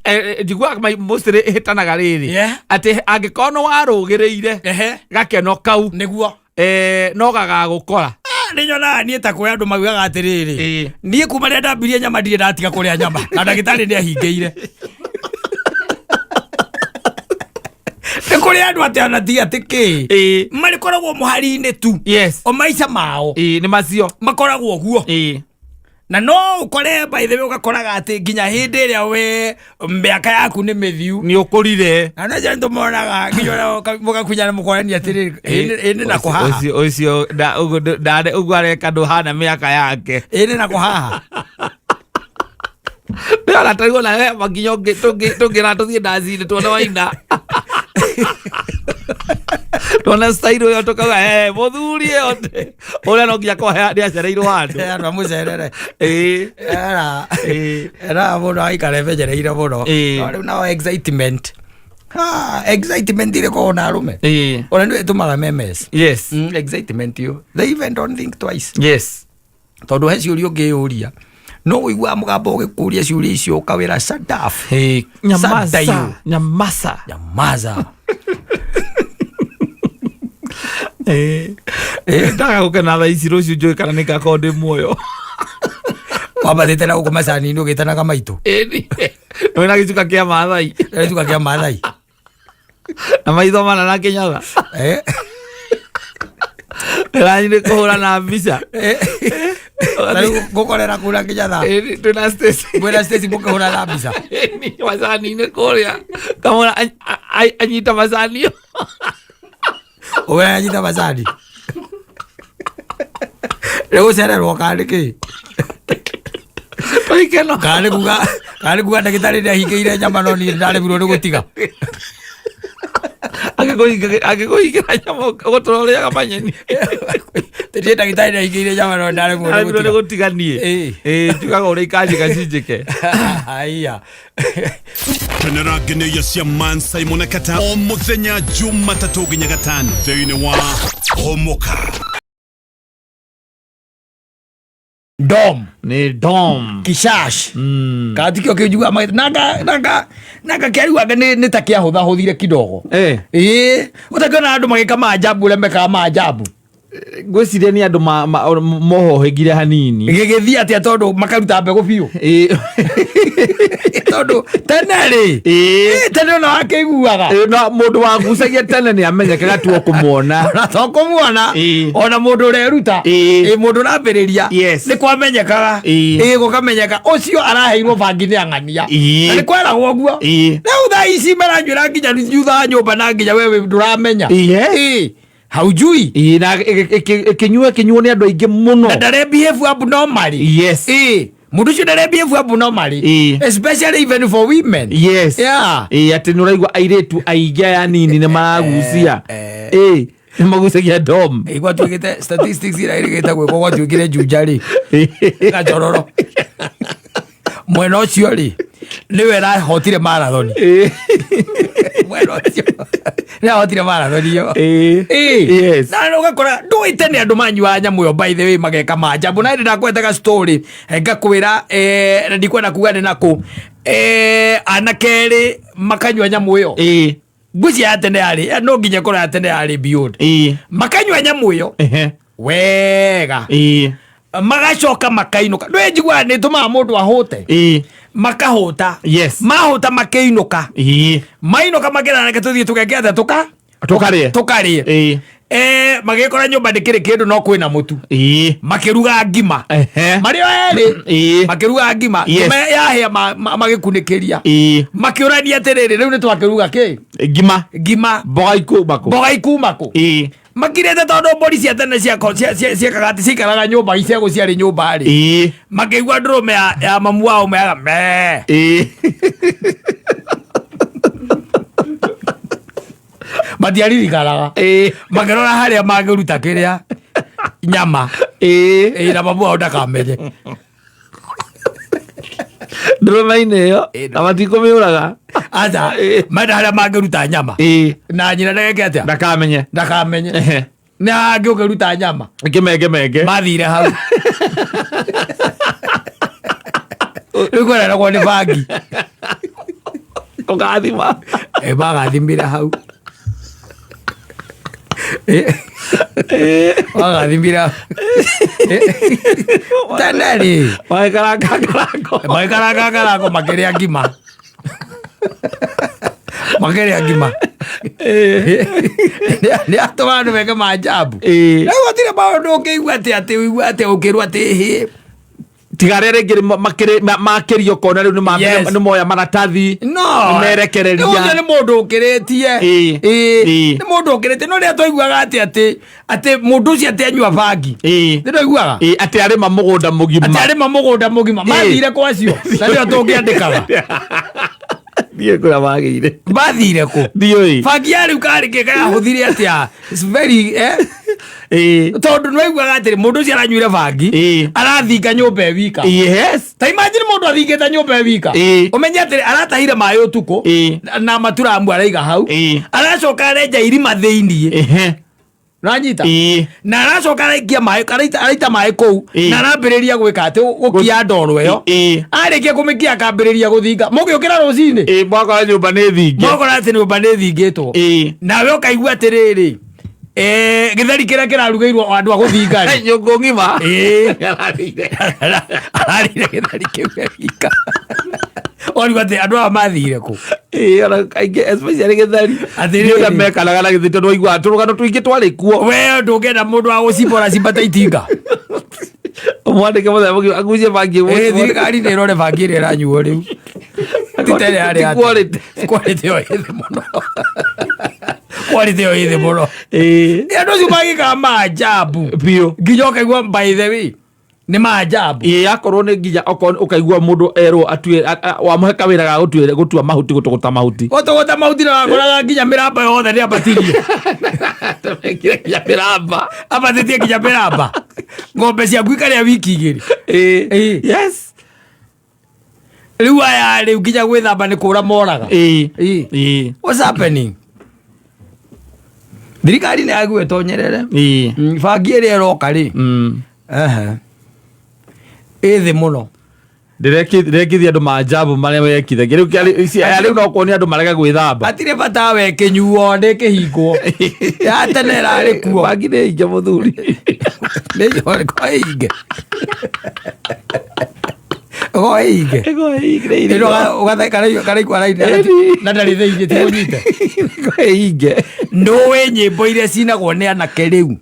Speaker 2: Njiguaga mostly ĩhĩtanaga rĩrĩ. Atĩ angĩkorwo nĩ warũgĩrĩire gakeno kau.
Speaker 1: Nĩguo.
Speaker 2: No gagagũkora.
Speaker 1: Nĩ nyonaga niĩ ta kwĩ andũ maugaga atĩrĩrĩ. Niĩ kuma rĩrĩa ndambirie nyama ndirĩ ndatiga kũrĩa nyama. Na ndagĩtarĩ nĩ ahingĩire. Nĩ kũrĩ andũ atĩ ona ti atĩ kĩ. Marĩkoragwo mũhari-inĩ tu. O maica mao.
Speaker 2: Nĩ macio.
Speaker 1: Makoragwo ũguo. Na no ũkore, by the way, ũgakoraga atĩ nginya hĩndĩ ĩrĩa we mĩaka yaku nĩ mĩthiu
Speaker 2: Nĩ ũkũrire.
Speaker 1: Na no nĩ tũmonaga nginya ũrĩa mũgakunyana mũkorania atĩrĩrĩ, ĩĩ nĩ na kũhaha.
Speaker 2: Ũcio ũguo ũguo areka ndũhana mĩaka yake.
Speaker 1: Ĩĩ nĩ na kũhaha.
Speaker 2: Ndĩrona tarĩu ona we makinya tũngĩra tũthiĩ ndaci-inĩ tuone waina, tuone style ĩyo, tũkauga, "Eh, mũthuri ĩyo ũrĩa no nginya korwo nĩ acereirwo handũ."
Speaker 1: Andũ amũcerere. Era era mũndũ aikara emenyereire mũno. No rĩu nao excitement, excitement ĩrĩ na arũme ona nĩ ĩtũmaga memes. Excitement yo, they even don't think twice. Tondũ he ciũria ũngĩyũria, no ũiguaga mũgambo ũgĩkũria ciũria icio, ũkawĩra shut up.
Speaker 2: Hey, nyamaza.
Speaker 1: Sadayo.
Speaker 2: Nyamaza.
Speaker 1: Nyamaza.
Speaker 2: Ndaga gũkena thaa ici, rũciũ njũĩ kana nĩ ngakorwo ndĩ muoyo.
Speaker 1: Wambathĩte na gũkũ macani-inĩ ũgĩtanaga maitũ.
Speaker 2: Ĩni wĩna gĩcuka kĩa Maathai.
Speaker 1: Gĩcuka kĩa Maathai.
Speaker 2: Na maitho mana na kĩnyatha. Ĩranyi nĩ kũhũra na mbica.
Speaker 1: Na rĩu ngũkorera kũra kĩnyatha.
Speaker 2: Ĩni, twĩna Stacy.
Speaker 1: Mwĩna Stacy mũkĩhũra na mbica.
Speaker 2: Ĩni, macani-inĩ kũrĩa kamũra anyita macani.
Speaker 1: Ũwe anyita macani nĩ gũcererwo kana nĩ kĩ?
Speaker 2: Tũikeno.
Speaker 1: Kana nĩ kuga ndagĩtarĩ nĩ ahingĩire nyama, no niĩ ndaremirwo nĩ gũtiga.
Speaker 2: Angĩkũhingĩra nyama ũgũtũra ũrĩaga manyeni.
Speaker 1: Niĩ ndagĩtarĩ nĩ ahingĩire nyama no ndaremirwo nĩ
Speaker 2: Aremirwo nĩ
Speaker 1: gũtiga.
Speaker 2: Gũtiga niĩ. Ĩĩ, njugaga ũrĩa ikanjĩka cinjĩke.
Speaker 1: Haiya.
Speaker 3: Kenera ngeneia cia Man Simon na Kata o muthenya Jumatatũ nginya Gatano thĩinĩ wa Homoka.
Speaker 1: Dom.
Speaker 2: Nĩ dom.
Speaker 1: Kishash. Katikio kĩnjuga nanga nanga nanga kĩariuga nĩ ta kĩahũthahũthire kidogo. Ĩĩ, ũtakĩona andũ magĩka maajabu ũrĩa mekaga maajabu.
Speaker 2: Ngwĩciria nĩ andũ mohohĩgire hanini.
Speaker 1: Gĩgĩthiĩ atĩa tondũ makaruta mbegũ biũ? Tondũ tene rĩ, tene ona wakĩiguaga.
Speaker 2: Ĩĩ, na mũndũ wagucagia tene nĩ amenyekaga tu kũmuona.
Speaker 1: Ona to kũmuona. Ona mũndũ ũreruta. Ĩ, mũndũ ũrambĩrĩria. Nĩ kwamenyekaga. Ĩ, gũkamenyeka ũcio araheirwo bangi nĩ ang'ania. Na nĩ kweragwo ũguo. Rĩu thaa ici maranywĩra nginya thutha wa nyũmba na nginya wewe ndũramenya. Ĩ, haujui.
Speaker 2: Ĩĩ, na ĩkĩnyuo ĩkĩnyuo nĩ andũ aingĩ mũno.
Speaker 1: Na ndare behave abnormally. Ĩ, mũndũ ũcio ndare behave abnormally. Especially even for women.
Speaker 2: Ĩĩ, atĩ nĩ ũraigua airĩtu aingĩ aya nini nĩ maragucia. Ĩĩ, nĩ magucagia dom.
Speaker 1: Gwatuĩkĩte statistics ira irĩgĩte gwĩkwo, gwatuĩkire Juja rĩ, gachororo mwena ũcio rĩ, nĩwe ĩrahotire marathoni. Mwena ũcio nĩ ahotire marathoni ĩyo. Na ũgakora ndũĩte nĩ andũ manyuaga nyamũ ĩyo, by the way, mageka manjambo. Na hĩndĩ ndakwetaga story, ngakwĩra, na ndikwenda kuga nĩ nakũ, anake erĩ makanyua nyamũ ĩyo. Ngwĩciria ya tene yarĩ, no nginya ĩkorwo ya tene yarĩ beyond. Makanyua nyamũ ĩyo wega, magacoka makainũka. Ndũĩ njiguaga nĩ ĩtũmaga mũndũ ahũte. Makahũta. Mahũta makĩinũka. Mainũka makĩra reke tũthiĩ tũgeke atĩa, tũka
Speaker 2: Tũkarĩe.
Speaker 1: Tũkarĩe. Magĩkora nyũmba ndĩkĩrĩ kĩndũ no kwĩna mũtu. Makĩruga ngima. Marĩ o erĩ. Makĩruga ngima. Ngima yahĩa magĩkunĩkĩria. Makĩũrania atĩrĩrĩ, rĩu nĩ twakĩruga kĩ?
Speaker 2: Ngima.
Speaker 1: Ngima.
Speaker 2: Mboga ikuma kũ?
Speaker 1: Mboga ikuma kũ? Makirĩte tondũ mbũri cia tene ciekaga atĩ ciikaraga nyũmba, icegũ ciarĩ nyũmba rĩ. Makĩigua ndũrũme ya mamu wao meaga mee. Matiaririkanaga. Makĩrora harĩa mangĩruta kĩrĩa nyama. Ĩĩ, na mamu wao ndakamenye.
Speaker 2: Ndũrũme-inĩ ĩyo na matikũmĩũraga.
Speaker 1: Aca, menda harĩa mangĩruta nyama. Na nyina ndageke atĩa?
Speaker 2: Ndakamenye.
Speaker 1: Ndakamenye. Nĩ hangĩ ũkĩruta nyama.
Speaker 2: Kĩmengemenge.
Speaker 1: Mathire hau. Rĩu kwereragwo nĩ bangi.
Speaker 2: Ũgathima.
Speaker 1: Magathimĩra hau. Magathimĩra. Tene rĩ.
Speaker 2: Magĩkaranga karango.
Speaker 1: Magĩkaranga karango makĩrĩa ngima. Makĩrĩa ngima. Nĩ atũma andũ meke manjambu. Rĩu gũtirĩ maũndũ ũngĩigua atĩ ũigue atĩ ũkĩrwo atĩ hĩ.
Speaker 2: Tiga arĩa rĩngĩ makĩrio kona rĩu nĩ moya maratathi,
Speaker 1: no
Speaker 2: nĩmerekereria.
Speaker 1: Ũcio nĩ mũndũ ũkĩrĩtie. Nĩ mũndũ ũkĩrĩtie, no rĩrĩa twaiguaga atĩ mũndũ ũcio atĩ anyua bangi, nĩ twaiguaga
Speaker 2: Atĩ arĩma mũgũnda mũgima.
Speaker 1: Atĩ arĩma mũgũnda mũgima. Mathire kwacio na nĩo tũngĩandĩkaga.
Speaker 2: Ndiũĩ kũrĩa magĩire.
Speaker 1: Mathire kũ?
Speaker 2: Ndiũĩ.
Speaker 1: Bangi ya rĩu karĩ kĩ kayahũthire atĩa? It's very tondũ nĩwaiguaga atĩrĩ, mũndũ ũcio aranyuire bangi, arathinga nyũmba ĩ wika. Ta imagine mũndũ athingĩte nyũmba ĩ wika. Ũmenye atĩrĩ, aratahire maĩ ũtukũ na maturamu araiga hau, aracoka arenja irima thĩiniĩ. Ũranyita? Na aracoka araikia maĩ, araita maĩ kũu, na arambĩrĩria gwĩka atĩ gũkia ndoro ĩyo. Arĩkia kũmĩkia, akambĩrĩria gũthinga. Mũgĩũkĩra rũcinĩ,
Speaker 2: Mwakora nyũmba nĩ thinge.
Speaker 1: Mwakora atĩ nyũmba nĩ thingĩtwo. Nawe ũkaigua atĩrĩrĩ, gĩtheri kĩrĩa kĩrarugĩirwo andũ a gũthinga rĩ,
Speaker 2: Nyũngũ ng'ima.
Speaker 1: Ararĩire. Ararĩire gĩtheri kĩu wika. Ũrigwo atĩ andũ aya mathire kũ?
Speaker 2: Ĩĩ, ona kaingĩ especially gĩtheri.
Speaker 1: Atĩrĩrĩ.
Speaker 2: Nĩ ũrĩa mekanaga na gĩtheri, tondũ waiguaga tũrũgano tũingĩ twarĩ kuo.
Speaker 1: We ndũngĩenda mũndũ wa gũcimbora cimba ta itinga.
Speaker 2: Mwandĩke mũthenya mũgima agucie bangi.
Speaker 1: Thirikari nĩ ĩrore bangi ĩrĩa ĩranyuo rĩu. Ti ta ĩrĩa yarĩ ya
Speaker 2: Ti quality.
Speaker 1: Quality ĩyo ĩ thĩ mũno. Quality ĩyo ĩ thĩ mũno. Andũ acio magĩkaga maajabu.
Speaker 2: Biũ.
Speaker 1: Nginya ũkaigua, by the way, nĩ maajabu.
Speaker 2: Ĩĩ, akorwo nĩ nginya okorwo ũkaigua mũndũ erwo atue wamũhe kawĩra ga gũtua mahuti, gũtũgũta mahuti.
Speaker 1: Gũtũgũta mahuti, na wakoraga nginya mĩramba yothe nĩ ambatirie.
Speaker 2: Mekire nginya mĩramba.
Speaker 1: Ambatĩtie nginya mĩramba, ng'ombe ciaku ikarĩa wiki 2. Rĩu aya rĩu nginya gwĩthamba nĩ kũra moraga. What's happening? Thirikari nĩ yagĩrĩirwo ĩtonyerere. Bangi ĩrĩa ĩroka rĩ, ĩ thĩ mũno.
Speaker 2: Ndĩrekithia andũ maajabu marĩa mekithagia rĩu. Aya rĩu no kuonia andũ marege gwĩthamba.
Speaker 1: Hatirĩ bata we kĩnyuo nĩ kĩhingwo, ya tene ĩrarĩ kuo.
Speaker 2: Bangi nĩ inge, mũthuri.
Speaker 1: Nĩ go ĩinge, go ĩinge. Ĩno ũgathe karaigua raini na ndarĩ thĩinĩ, ti ũnyite.
Speaker 2: Ĩinge.
Speaker 1: Ndũĩ nyĩmbo iria cinagwo nĩ anake rĩu,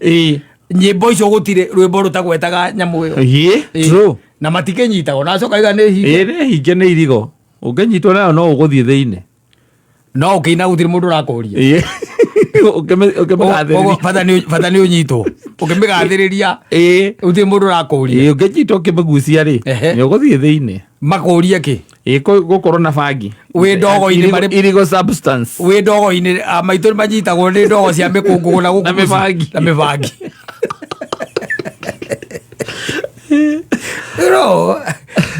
Speaker 1: nyĩmbo icio gũtirĩ rwĩmbo rũtagwetaga nyamũ ĩyo.
Speaker 2: True.
Speaker 1: Na matikĩnyitagwo na acoka iga nĩ hinge.
Speaker 2: Ĩĩ, nĩ hinge, nĩ irigo, ũngĩnyitwo nayo no ũgũthiĩ thĩinĩ.
Speaker 1: No ũkĩina gũtirĩ mũndũ ũrakũria.
Speaker 2: Ũkĩmĩgathĩrĩria.
Speaker 1: Ũguo bata nĩ ũnyitwo ũkĩmĩgathĩrĩria. Gũtirĩ mũndũ ũrakũria.
Speaker 2: Ĩĩ, ũngĩnyitwo ũkĩmĩgucia rĩ, nĩ ũgũthiĩ thĩinĩ.
Speaker 1: Makũrie kĩ?
Speaker 2: Ĩĩ, gũkorwo na bangi.
Speaker 1: Wĩ ndogo-inĩ
Speaker 2: Irigo substance.
Speaker 1: Wĩ ndogo-inĩ, a maitũ nĩ manyitagwo nĩ ndogo cia mĩkũngũgũ na gũkũ
Speaker 2: Na
Speaker 1: mũciĩ.
Speaker 2: mĩbangi.
Speaker 1: Na mĩbangi. No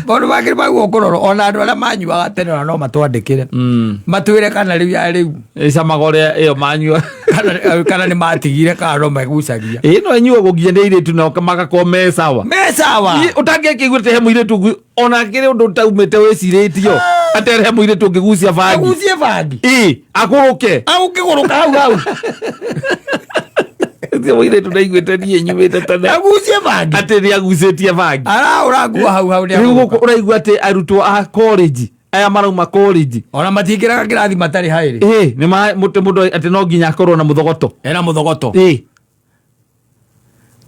Speaker 1: maũndũ mangĩ nĩ magwo kũrorwo, ona andũ arĩa manyuaga tene ona no matwandĩkĩre, matwĩre kana rĩu ya rĩu
Speaker 2: Ĩcamaga ũrĩa ĩyo manyua.
Speaker 1: Kana nĩ matigire, kana no magucagia.
Speaker 2: Ĩĩ, no ĩnyuagwo nginya nĩ airĩtu na magakorwo me sawa.
Speaker 1: Me sawa.
Speaker 2: Ũtangĩakĩigua atĩ he mũirĩtu ona akĩrĩ ũndũ ũtaumĩte wĩcirĩtio atĩ he mũirĩtu ũngĩgucia bangi.
Speaker 1: Agucie bangi.
Speaker 2: Ĩĩ, agũrũke.
Speaker 1: Agũkĩgũrũka hau hau.
Speaker 2: Ũcio mũirĩtu ndaiguĩte niĩ nyumĩte tene.
Speaker 1: Agucie bangi.
Speaker 2: Atĩ nĩ agucĩtie bangi.
Speaker 1: Araũra nguo hau hau nĩ
Speaker 2: Rĩu
Speaker 1: agũrũka.
Speaker 2: gũkũ ũraigua atĩ arutwo a college aya marauma college,
Speaker 1: ona matiingĩraga kĩrathi matarĩ haĩrĩ.
Speaker 2: Ĩĩ, nĩ ma mũtĩ mũndũ atĩ no nginya akorwo na mũthogoto.
Speaker 1: Ena mũthogoto.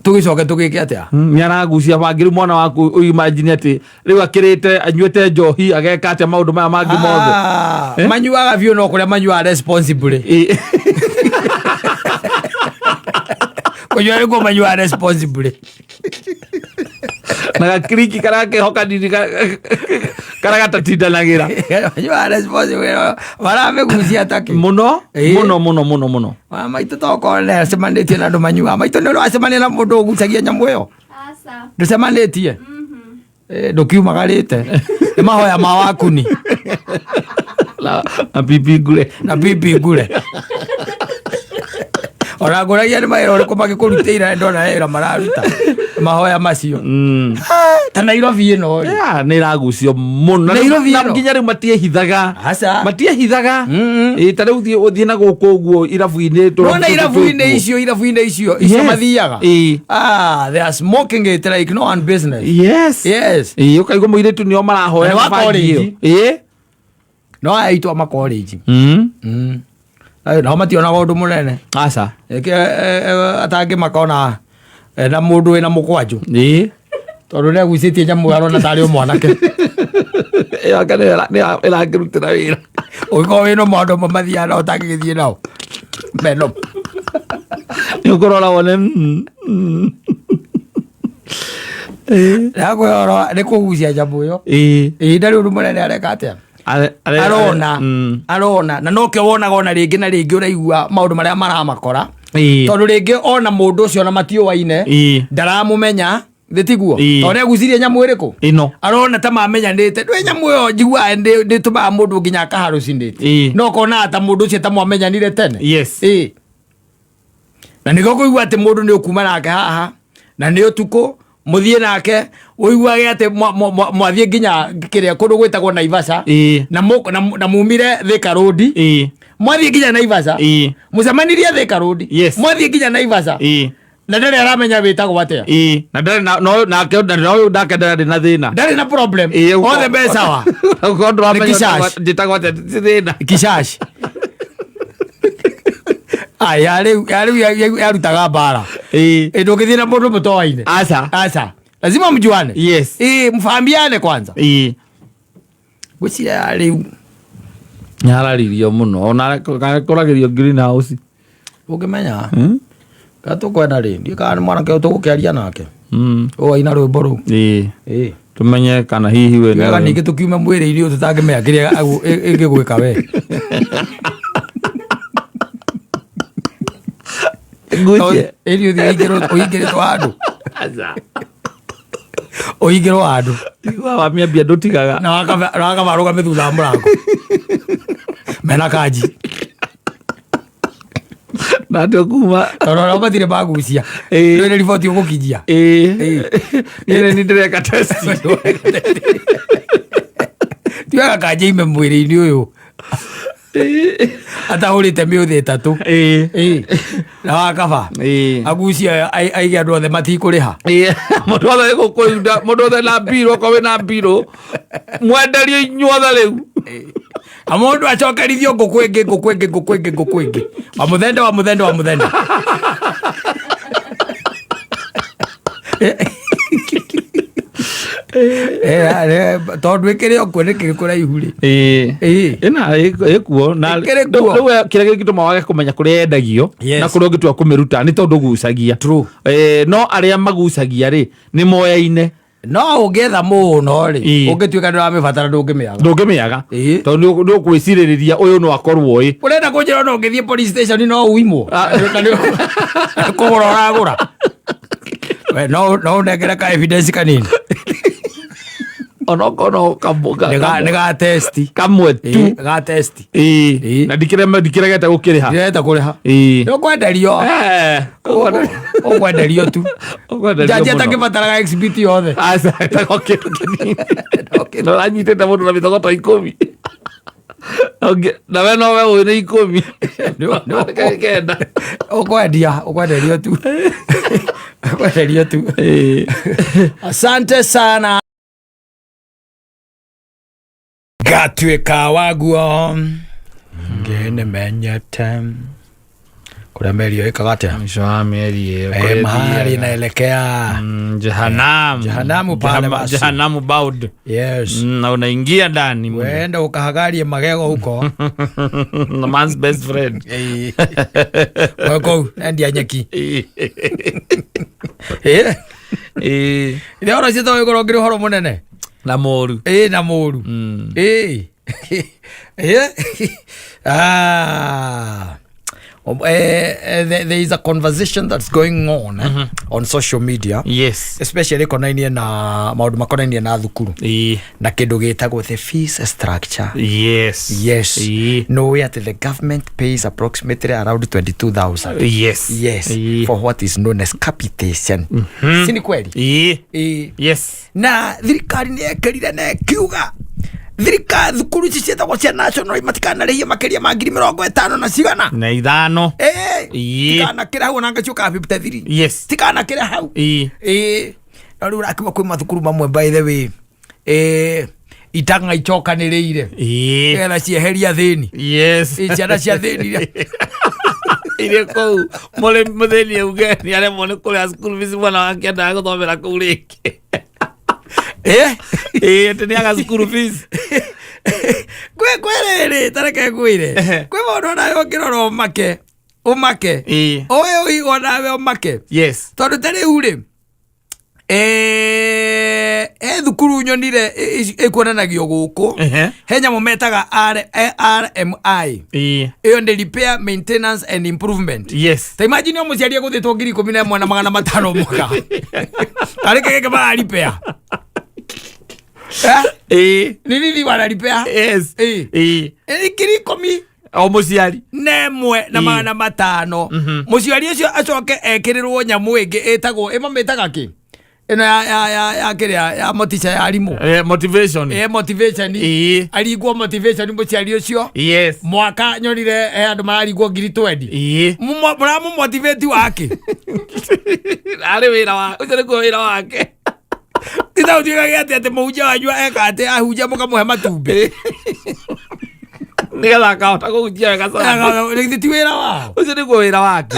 Speaker 1: Tũgĩcoke tũgĩke atĩa?
Speaker 2: Nĩ aragucia bangi. Rĩu mwana waku ũimagine atĩ rĩu akĩrĩte, anyuĩte njohi, ageka atĩa maũndũ maya mangĩ mothe.
Speaker 1: Ah, manyuaga biũ, no kũrĩa manyuaga responsibly. Kũnyua nĩkuo manyuaga responsibly.
Speaker 2: Na gakiriki karĩa keho kanini karĩa gatatindanagĩra.
Speaker 1: Manyuaga responsibly, maramĩgucia takĩ.
Speaker 2: Mũno. Mũno mũno mũno mũno.
Speaker 1: Maitũ tokorwo nĩ acemanĩtie na andũ manyuaga. Maitũ, nĩ ũracemania na mũndũ ũgucagia nyamũ ĩyo?
Speaker 4: Aca.
Speaker 1: Ndũcemanĩtie? Ndũkiumagarĩte nĩ mahoya ma wakuni.
Speaker 2: Na pipi ngure.
Speaker 1: Na pipi ngure. Ona ngũragia nĩ mawĩra ũrĩkũ magĩkũrutĩire, ndona wĩra mararuta mahoya macio. Ta Nairobi ĩno rĩ.
Speaker 2: Yeah, nä ĩragucio mũno. Na
Speaker 1: Nairobi
Speaker 2: na
Speaker 1: ĩno?
Speaker 2: Nginya rĩu matiehithaga.
Speaker 1: Aca.
Speaker 2: Matiehithaga. Ĩ, ta rĩu ũthiĩ na gũkũ ũguo irabu-inĩ
Speaker 1: Nona irabu-inĩ icio, irabu-inĩ icio mathiaga. Ah, they are smoking it like no one business.
Speaker 2: Ĩ, ũkaigua mũirĩtu nĩo marahoya
Speaker 1: Na nĩ wa
Speaker 2: bangi ĩyo.
Speaker 1: college. No aya aitũ a makollege. Ayo nao mationaga ũndũ mũnene.
Speaker 2: Aca.
Speaker 1: Eke atangĩ makona na mũndũ wĩna mũkwanjũ. Tondũ nĩ agucĩtie nyamũ arona tarĩ o mwanake.
Speaker 2: Ĩyo anga nĩyo nĩyo ĩrangĩrutĩra wĩra.
Speaker 1: Ũngĩkorwo wĩna maũndũ amwe mathiaga nao ũtangĩgĩthiĩ nao meno.
Speaker 2: Nĩ ũkũrora wone
Speaker 1: Nakwĩhoro nĩ kũgucia nyamũ ĩyo. Ihinda rĩu mũnene areka atĩa? Arona arona na nokĩo wonaga ona rĩngĩ na rĩngĩ ũraigua maũndũ marĩa maramakora, tondũ rĩngĩ ona mũndũ ũcio ona matiũaine, ndaramũmenya thĩ tiguo, tondũ nĩagucirie nyamũ ĩrĩkũ
Speaker 2: ĩno.
Speaker 1: Arona ta mamenyanĩte. Ndwĩ nyamũ ĩyo njiguaga nĩ tũmaga mũndũ nginya akaharucinate. No konaga ta mũndũ ũcio ta mwamenyanire tene. Na nĩguo kũigua atĩ mũndũ nĩ ũkuma nake haha na nĩ ũtukũ mũthiĩ nake ũiguage atĩ mwathiĩ nginya kĩrĩa kũndũ gwĩtagwo Naivasha, na mumire Thika Road, mwathiĩ nginya Naivasha, mũcemanirie Thika Road, mwathiĩ nginya Naivasha, na ndarĩ aramenya wĩtagwo atĩa.
Speaker 2: Na ndarĩ na no nake na no nake ndarĩ na thĩna.
Speaker 1: Ndarĩ na problem. Othe me sawa.
Speaker 2: Ũkorwo ndũramenya
Speaker 1: Nĩ kishash.
Speaker 2: njĩtagwo atĩa ti thĩna.
Speaker 1: Kishash aya rĩu ya rĩu yarutaga mbara. Ndũngĩthiĩ na mũndũ mũtoaine.
Speaker 2: Aca.
Speaker 1: Aca, lazima mjuane. Mfahamiane kwanza. Ngwĩciria ya rĩu
Speaker 2: Nĩhararirio mũno ona kũragĩrio greenhouse.
Speaker 1: Ũngĩmenya ka tũkwenda rĩ, ndiũ kana nĩ mwanake ũyũ tũgũkĩaria nake ũũ aina rwĩmbo rũu.
Speaker 2: Tũmenye kana hihi we
Speaker 1: wega ningĩ tũkiume mwĩrĩ-inĩ ũyũ tũtangĩmenya kĩrĩa ĩngĩgwĩka we.
Speaker 2: Ngwĩciria
Speaker 1: Ĩni ũthiĩ ũhingĩrĩtwo handũ.
Speaker 2: Aca.
Speaker 1: Ũhingĩrwo handũ.
Speaker 2: Igua wamĩambia ndũtigaga.
Speaker 1: Na wakaba arũgame thutha wa mũrango mena kanji.
Speaker 2: Na ndio kuma
Speaker 1: tondũ arĩa matirĩ magucia. Ndũĩ nĩ riboti ũgũkinyia.
Speaker 2: Niĩ nĩ ndĩreka test.
Speaker 1: Ti wega kanja ime mwĩrĩ-inĩ ũyũ atahũrĩte mĩũthĩ 3. Na wakaba agucie aige andũ othe matikũrĩha.
Speaker 2: Mũndũ othe gũkũ, mũndũ othe na mbirũ, okorwo wĩna mbirũ mwenderio inyuothe rĩu.
Speaker 1: Na mũndũ acokerithio ngũkũ ĩngĩ, ngũkũ ĩngĩ, ngũkũ ĩngĩ, ngũkũ ĩngĩ, wa mũthende, wa mũthende, wa mũthende. Tondũ ĩkĩrĩ o kuo nĩkĩrĩ kũraihu rĩ.
Speaker 2: Ĩna ĩkuo na
Speaker 1: Ĩkĩrĩ kuo.
Speaker 2: Rĩu we kĩrĩa gĩngĩtũma wage kũmenya kũrĩa yendagio na kũrĩa ũngĩtua kũmĩruta nĩ tondũ gucagia.
Speaker 1: True.
Speaker 2: No arĩa magucagia rĩ nĩ moyaine.
Speaker 1: No ũngĩetha mũno rĩ, ũngĩtuĩka ndũramĩbatara ndũngĩmĩaga.
Speaker 2: Ndũngĩmĩaga. Tondũ nĩ ũkwĩcirĩrĩria ũyũ no akorwo ĩ.
Speaker 1: Ũrenda kũnjĩra no ũngĩthiĩ police station no uimwo? Na nĩ kũgũra ũragũra. We no ũnengere ka evidence kanini.
Speaker 2: Onokorwo no
Speaker 1: Nĩ ga test.
Speaker 2: Kamwe tu.
Speaker 1: Ga test.
Speaker 2: Na ndikĩregete gũkĩrĩha.
Speaker 1: Ndireta kũrĩha. Nĩ ũkwenderio. Ũkwenderio tu.
Speaker 2: Ũkwenderio
Speaker 1: Jaji
Speaker 2: mũno.
Speaker 1: atangĩbataraga exhibit yothe.
Speaker 2: Aca, etagwo kĩndũ kĩnini. Na ũranyitĩte mũndũ na mĩthogoto 10. Na we nowe ũĩ nĩ 10. 9.
Speaker 1: Ũkwendia, ũkwenderio tu. Ũkwenderio tu. Asante sana. Ngatuĩka waguo ngĩnĩmenyete kũrĩa meri ĩyo ĩkaga atĩa.
Speaker 2: Mwisho wa meri ĩyo
Speaker 1: Eh, mahali inaelekea
Speaker 2: Jehanamu.
Speaker 1: Jehanamu pale basi.
Speaker 2: Jehanamu bound.
Speaker 1: Yes.
Speaker 2: Na unaingia ndani mle.
Speaker 1: Wenda ukahagarie magego huko.
Speaker 2: The man's best friend.
Speaker 1: Wewe kũu endia nyeki. Ĩrĩa ũhoro ũcio to wĩkorwo ũkĩrĩ ũhoro mũnene.
Speaker 2: Na mũru.
Speaker 1: Na mũru. There is a conversation that's going on on social media. Especially konainie na maũndũ makonainie na thukuru. Na kĩndũ gĩtagwo the fees structure. Yes. No way at the government pays approximately around 22,000. Yes. For what is known as capitation. Si ni kweli? Na thirikari nĩ yekĩrire na ĩkiuga thirikari thukuru ici ciĩtagwo cia national matikanarĩhie makĩria ma ngiri mĩrongo ĩtano na cigana.
Speaker 2: Na ithano.
Speaker 1: Tikanakĩre hau ona ngĩciũkaga 53. Tikanakĩre hau. No rĩu ũrakiuga kwĩ mathukuru mamwe by the way. Itang'a icokanĩrĩire. Nĩgetha cieherie athĩni. Ciana cia athĩni iria
Speaker 2: Iria kũu mũrĩ mũthĩni auge nĩ aremwo nĩ kũrĩha school fees mwana wake endaga gũthomera kũu rĩngĩ. Ĩĩ, atĩ nĩ aga school fees.
Speaker 1: Kwĩ rĩrĩ, tareke ngwĩre, kwĩ maũndũ onawe ũngĩrora ũmake, ũmake. Ũyũ ũigua onawe ũmake. Tondũ ta rĩu rĩ, he thukuru nyonire ĩkuonanagio gũkũ. He nyamũ metaga RMI. Ĩyo nĩ repair, maintenance and improvement. Ta imagine o mũciari egũthĩtwo 11,500 mwaka. Tarĩ kĩgĩkĩ mara repair. Eh? Nĩ nini wana repair?
Speaker 2: Yes.
Speaker 1: 10,000.
Speaker 2: O mũciari.
Speaker 1: Na ĩmwe na 500. Mũciari ũcio acoke ekĩrĩrwo nyamũ ĩngĩ ĩtagwo, ĩmamĩtaga kĩ? Ĩno ya kĩrĩa, ya motisha ya arimũ.
Speaker 2: Motivation.
Speaker 1: Motivation. Aringwo motivation mũciari ũcio. Mwaka nyonire he andũ mararingwo ngiri twendi. Mũramũ-motivate wake?
Speaker 2: Arĩ wĩra wa, ũcio nĩguo wĩra wake.
Speaker 1: Ti ta ũtuĩkage atĩ mũhunjia wanyu eka atĩ ahunjia mũkamũhe matumbĩ.
Speaker 2: Nĩgetha akahota kũhunjia wega sana.
Speaker 1: Githĩ ti wĩra wao?
Speaker 2: Ũcio nĩguo wĩra wake.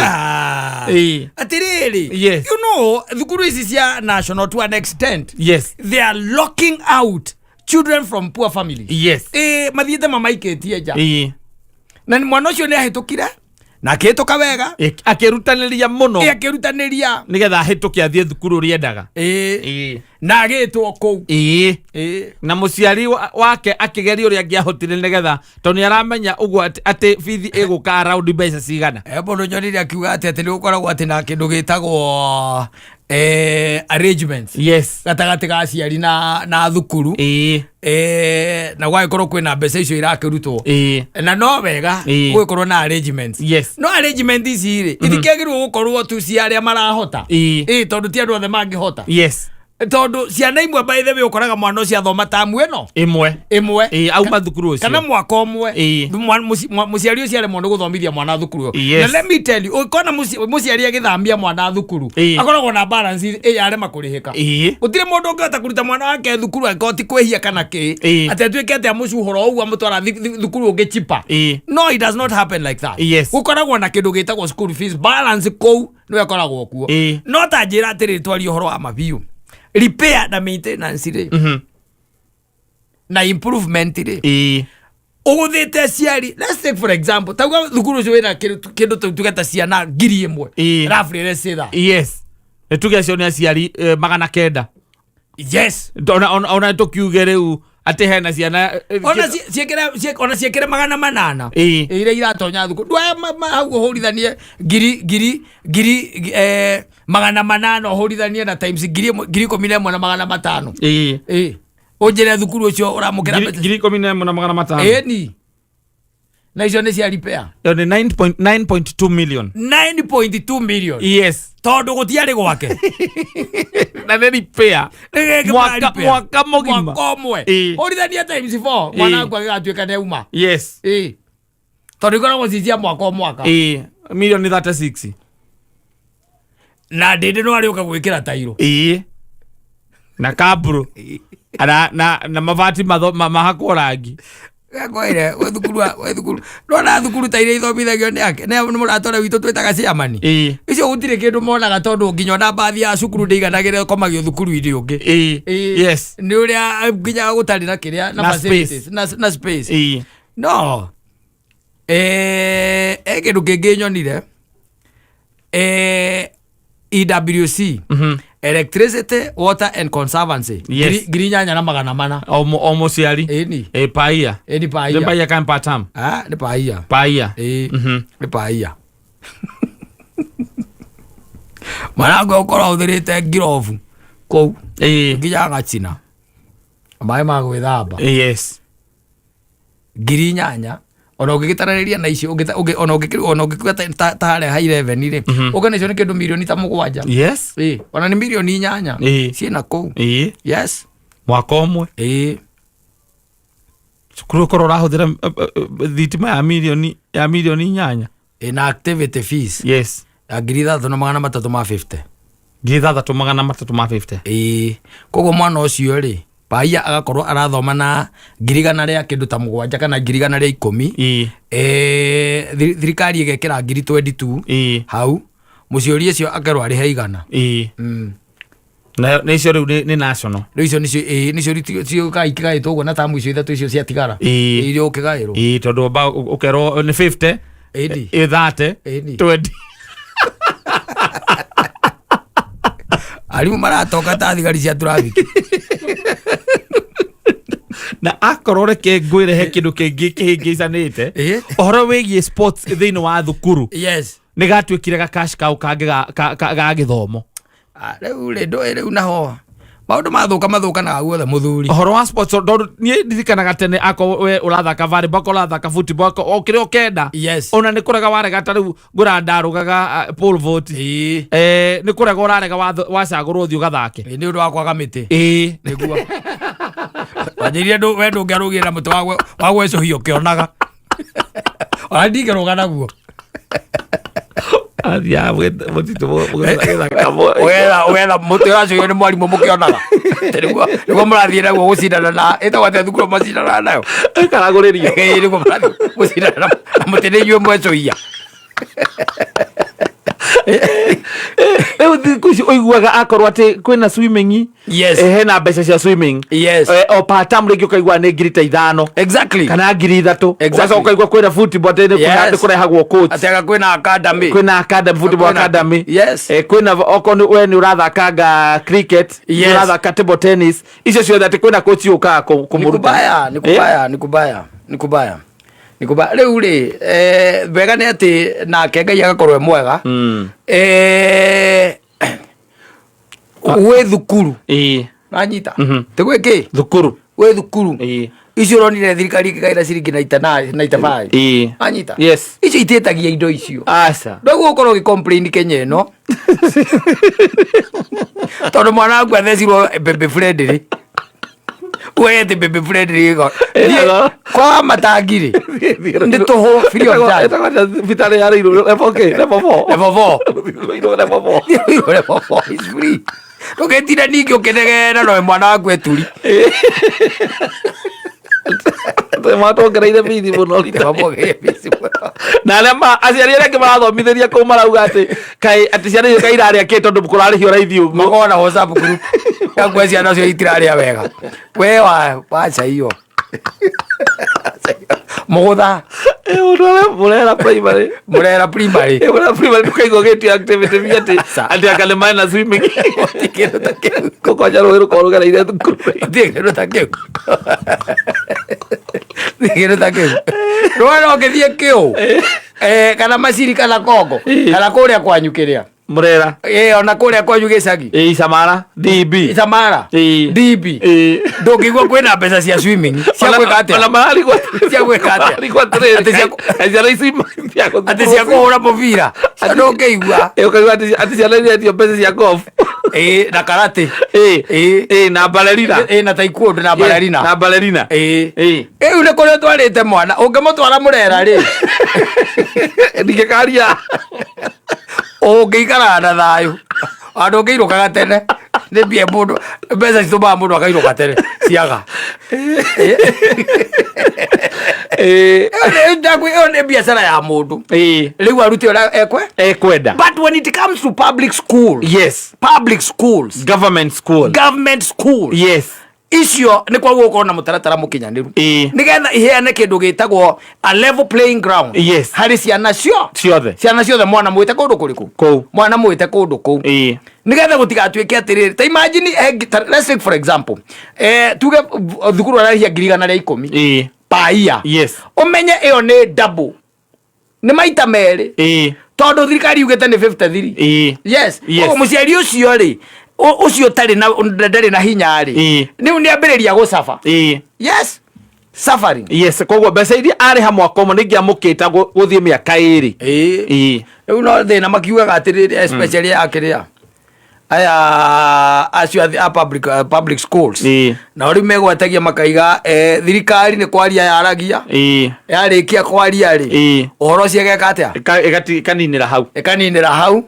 Speaker 1: Atĩrĩrĩ, you know, thukuru ici cia national to an extent, they are locking out children from poor families. Mathiĩte mamaikĩtie nja. Na mwana ũcio nĩ ahĩtũkire na akĩhĩtũka wega.
Speaker 2: Akĩrutanĩria mũno.
Speaker 1: Akĩrutanĩria.
Speaker 2: Nĩgetha ahĩtũke athiĩ thukuru ũrĩa endaga.
Speaker 1: Na agĩtwo kũu.
Speaker 2: Na mũciari wake akĩgeria ũrĩa angĩahotire nĩgetha, tondũ nĩ aramenya ũguo atĩ bithi ĩgũka around mbeca cigana.
Speaker 1: Mũndũ nyonire akiuga atĩ nĩ gũkoragwo atĩ na kĩndũ gĩtagwo, arrangements. Gatagatĩ ga aciari na thukuru. Na gwagĩkorwo kwĩna mbeca icio irakĩrutwo. Na no wega gũgĩkorwo na arrangements. No arrangement ici rĩ, itikĩagĩrĩirwo gũkorwo tu cia arĩa marahota. Tondũ ti andũ othe mangĩhota. Tondũ ciana imwe by the way ũkoraga mwana ũcio athoma tamu ĩno.
Speaker 2: Ĩmwe.
Speaker 1: Ĩmwe.
Speaker 2: Auma thukuru ũcio.
Speaker 1: Kana mwaka ũmwe. Mũciari ũcio aremwo nĩ gũthomithia mwana thukuru ũyũ. Na let me tell you, ũngĩkona mũciari agĩthamia mwana thukuru, akoragwo na balance ĩ arema kũrĩhĩka. Gũtirĩ mũndũ ũngĩhota kũruta mwana wake thukuru angĩkorwo ti kwĩhia kana kĩ. Atĩ atuĩke atĩ amũcuhũra ũguo amũtwara thukuru ũngĩ cheaper. No, it does not happen like that. Gũkoragwo na kĩndũ gĩtagwo school fees balance kũu nĩwe ĩkoragwo kuo. No ta njĩra atĩrĩrĩ, twarie ũhoro wa mabiũ. Repair na maintenance rĩ. Na improvement rĩ. Ũgũthĩte aciari, let's take for example, tauga thukuru ũcio wĩna kĩndũ tuge ta ciana ngiri ĩmwe. Roughly, let's say that.
Speaker 2: Nĩ tuge acio nĩ aciari 900. Ona tũkiuge rĩu atĩ hena ciana,
Speaker 1: Ona ciĩkĩre 800. Iria iratonya thukuru. Ndwaya hau ũhũrithanie ngiri, ngiri, ngiri, 800 ũhũrithanie na times ngiri ĩmwe, ngiri ikũmi na ĩmwe na magana matano. Ũnjĩre thukuru ũcio ũramũkĩra mbeca.
Speaker 2: Ngiri ikũmi na ĩmwe na magana matano.
Speaker 1: Ĩni. Na icio nĩ cia repair.
Speaker 2: Ĩyo nĩ nine point, nine point two million.
Speaker 1: 9.2 million. Tondũ gũtiarĩ gwake.
Speaker 2: Na nĩ repair.
Speaker 1: Nĩ gĩkĩ
Speaker 2: Mwaka,
Speaker 1: mara repair.
Speaker 2: mwaka mũgima.
Speaker 1: Mwaka ũmwe. Ũrithanie times 4, mwana waku agĩgatuĩka nĩ auma. Tondũ ikoragwo ci cia mwaka o mwaka.
Speaker 2: Milioni 36.
Speaker 1: Na ndĩndĩ no arĩũka gwĩkĩra tairo.
Speaker 2: Na kaburu. Na mabati mahakwo rangi.
Speaker 1: Ngwire, we thukuru wa, we thukuru. Ndona thukuru ta iria ithomithagio nĩ ake, nĩ mũrata ũrĩa witũ twĩtaga chairman. Icio gũtirĩ kĩndũ monaga tondũ nginya ona mbathi ya cukuru ndĩiganagĩra ĩkomagio thukuru-inĩ ũngĩ. Nĩ ũrĩa nginya gũtarĩ na kĩrĩa, na
Speaker 2: Na
Speaker 1: facilities,
Speaker 2: space.
Speaker 1: na space. No. Kĩndũ kĩngĩ nyonire. EWC. Electricity, Water and Conservancy. Ngiri inyanya na magana mana.
Speaker 2: O mũciari.
Speaker 1: Ĩni.
Speaker 2: Paia.
Speaker 1: Ĩni paia.
Speaker 2: Nĩ paia kana per term?
Speaker 1: Nĩ paia.
Speaker 2: Paia.
Speaker 1: Nĩ paia. Mwanangu ũkorwo ahũthĩrĩte ngirobu kũu. Nginya agacina. Maĩ ma gwĩthamba. Ngiri inyanya. Ona ũngĩgĩtarĩria na icio, ona ũngĩkĩ-, ona ũngĩkiuga ta harĩa ha 11 rĩ, ũkona icio nĩ kĩndũ mirioni ta mũgwanja. Ona nĩ mirioni inyanya. Ciĩna kũu.
Speaker 2: Mwaka ũmwe. Cukuru ũkorwo ũrahũthĩra thitima ya mirioni inyanya.
Speaker 1: Na activity fees. Ya ngiri ithathatũ na magana matatũ ma fifty.
Speaker 2: Ngiri ithathatũ magana matatũ ma fifty.
Speaker 1: Koguo mwana ũcio rĩ, paia agakorwo arathoma na ngiri igana rĩa kĩndũ ta mũgwanja kana ngiri igana rĩa ikũmi. Thirikari ĩgekĩra ngiri 22. Hau. Mũciũri ũcio akerwo arĩhe igana.
Speaker 2: Na nä icio rä u nä national.
Speaker 1: Rĩu icio nĩcio, ĩĩ, nĩcio ciũkaga ikĩgaĩtwo ũguo na tamu icio ithatũ icio ciatigara. Iria ũkĩgaĩrwo.
Speaker 2: Ĩĩ, tondå amba å kerwo nä 50,
Speaker 1: Ĩni.
Speaker 2: ä 30,
Speaker 1: Ĩni.
Speaker 2: 20.
Speaker 1: Arimũ maratoka ta thigari cia traffic.
Speaker 2: Na akorwo reke ngwä he kä ndå kä ngä kä hä ngä icanä te å horo wä giä sports thä inä wa thukuru, nä gatuä kire ga cash cow kangä ga gä thomo.
Speaker 1: Ah, rĩu rĩ, ndũĩ rĩu naho maũndũ mathũka mathũkanaga guothe, mũthuri.
Speaker 2: Ũhoro wa sports, tondũ niĩ ndirikanaga tene akorwo we ũrathaka volleyball, akorwo ũrathaka football, akorwo o kĩrĩa ũkenda, ona nĩ kũrega warega, ta rĩu ngũra ndarũgaga pole vault, nĩ kũrega ũrarega wacagũrwo ũthiĩ ũgathake.
Speaker 1: Ĩĩ, nĩ ũndũ wa kwaga mĩtĩ. Nĩguo wanjĩrire we ndũngĩarũgire na mũtĩ wa gwecũhia ũkĩonaga, ona ndingĩrũga naguo.
Speaker 2: Athiaga mũtitũ gĩthaka.
Speaker 1: Ũgetha mũtĩ ũracũhio nĩ mwarimũ mũkĩonaga. Atĩ nĩguo mũrathiĩ naguo gũcindana na ĩtagwo atĩa thukuru macindanaga nayo?
Speaker 2: Karagũrĩrio.
Speaker 1: Ĩĩ, nĩguo mũrathiĩ gũcindana na mũtĩ nĩ inyuĩ mwecũhia.
Speaker 2: Rĩu thikũ ici ũiguaga akorwo atĩ kwĩna swimming, hena mbeca cia swimming, o per term rĩngĩ ũkaigua nĩ 5000 kana 3000. Ũgacoka ũkaigua kwĩna football, atĩ nĩ kũrehagwo coach.
Speaker 1: Atĩ anga kwĩna academy.
Speaker 2: Kwĩna academy, football academy. Kwĩna okorwo we nĩ ũrathakanga cricket, nĩ ũrathaka table tennis, icio ciothe atĩ kwĩna coach ũkaga
Speaker 1: Nĩ
Speaker 2: kũmũruta.
Speaker 1: Kubaya, nĩ kubaya, nĩ kubaya, nĩ kubaya, nĩ kubaya. Rĩu rĩ, wega nĩ atĩ nake Ngai agakorwo e mwega. Gwĩ thukuru, nanyita tĩ gwĩ kĩ?
Speaker 2: Thukuru.
Speaker 1: Gwĩ thukuru. Icio ũronire thirikari ĩkĩgaĩra ciringi 95, anyita?
Speaker 2: Yes.
Speaker 1: Icio itĩtagia indo icio.
Speaker 2: Aca.
Speaker 1: Ndoguo ũkorwo ũgĩ complain Kenya ĩno tondũ mwana waku athecirwo baby friendly, we ati baby friendly gĩko.
Speaker 2: Ĩno.
Speaker 1: Kwa matangi rĩ, nĩ tũhũ, free of charge.
Speaker 2: Thibitarĩ ya Rĩirũ level kĩ? Level 4.
Speaker 1: Level 4.
Speaker 2: Rĩirũ level 4.
Speaker 1: Level 4 is free, ndũgĩtinde ningĩ ũkĩnegena nowe mwana waku eturi.
Speaker 2: Matongereire bithi mũno rita.
Speaker 1: Mamwongereire bithi mũno.
Speaker 2: Na arĩa aciari arĩa angĩ marathomithĩria kũu marauga atĩ kaĩ atĩ ciana icio kaĩ irarĩa kĩ, tondũ kũrarĩhio raithi ũguo.
Speaker 1: Makoragwo na WhatsApp group yakwa, ciana cio itirarĩa wega, we wa wacha hiyo mũgũtha.
Speaker 2: Mũndũ arĩa Murera Primary.
Speaker 1: Murera Primary.
Speaker 2: Murera Primary ndũkaigua gĩtio activity bi atĩ
Speaker 1: Aca.
Speaker 2: atĩ anga nĩ maĩ na swimming.
Speaker 1: Gũtirĩ kĩndũ ta kĩu.
Speaker 2: Gũkwanja rũĩ rũkorwo rũgereire thukuru.
Speaker 1: Gũtirĩ kĩndũ ta kĩu, gũtirĩ kĩndũ ta kĩu. Rũĩ no ngĩthiĩ kĩũ, kana Maciri kana Kongo kana kũrĩa kwanyu kĩrĩa.
Speaker 2: Murera.
Speaker 1: Ona kũrĩa kwanyu gĩcagi.
Speaker 2: Isamara DB.
Speaker 1: Isamara. DB. Ndũngĩigua kwĩna mbeca cia swimming, cia gwĩka
Speaker 2: Ona
Speaker 1: atĩa?
Speaker 2: mararigwo.
Speaker 1: Cia gwĩka atĩa?
Speaker 2: Mararigwo atĩrĩrĩ,
Speaker 1: Atĩ
Speaker 2: kaĩ ciana ici cia
Speaker 1: atĩ cia kũhũra mũbira ndũngĩigua.
Speaker 2: Ũkaigua atĩ ciana iretio mbeca cia golf.
Speaker 1: Ĩĩ, na karate.
Speaker 2: Ĩĩ, na ballerina.
Speaker 1: Ĩĩ, na taekwondo na ballerina.
Speaker 2: Na ballerina.
Speaker 1: Rĩu nĩ kũrĩa ũtwarĩte mwana, ũngĩmũtwara Mũrera rĩ,
Speaker 2: Ndingĩkaria.
Speaker 1: Ũngĩikaraga na thayũ, andũ ũngĩinũkaga tene nĩ mbia mũndũ, mbeca citũmaga mũndũ akainũka tene ciaga. Ĩyo nĩ biacara ya mũndũ. Rĩu arute ũrĩa ekwe
Speaker 2: Ekwenda.
Speaker 1: But when it comes to public schools, public schools,
Speaker 2: government school,
Speaker 1: government schools, icio nĩ kwagwo gũkorwo na mũtaratara mũkinyanĩru nĩgetha iheane kĩndũ gĩtagwo a level playing ground harĩ ciana cio
Speaker 2: ciothe.
Speaker 1: Ciana ciothe, mwana mwĩte kũndũ kũrĩkũ?
Speaker 2: Kũu.
Speaker 1: Mwana mwĩte kũndũ kũu, nĩgetha gũtigatuĩke atĩrĩrĩ, ta imagine, let's take for example, tuge thukuru ararĩhia 110,000 per year. Ũmenye ĩyo nĩ double, nĩ maita merĩ, tondũ thirikari yugĩte nĩ 53. Yes. Koguo mũciari ũcio rĩ, ũcio ũtarĩ na, ndarĩ na hinya rĩ, rĩu nĩ ambĩrĩria gũcaba. Yes, suffering.
Speaker 2: Yes, koguo mbeca iria arĩha mwaka ũmwe nĩ ingĩamũkĩta gũthiĩ mĩaka 2.
Speaker 1: Rĩu no thĩna makiugaga atĩrĩrĩ, especially ya kĩrĩa aya acio a public schools, nao rĩu megwatagia makaiga, thirikari nĩ kwaria yaragia, yarĩkia kwaria rĩ, ũhoro ũcio ĩgeka atĩa?
Speaker 2: Ĩkaninĩra hau.
Speaker 1: Ĩkaninĩra hau.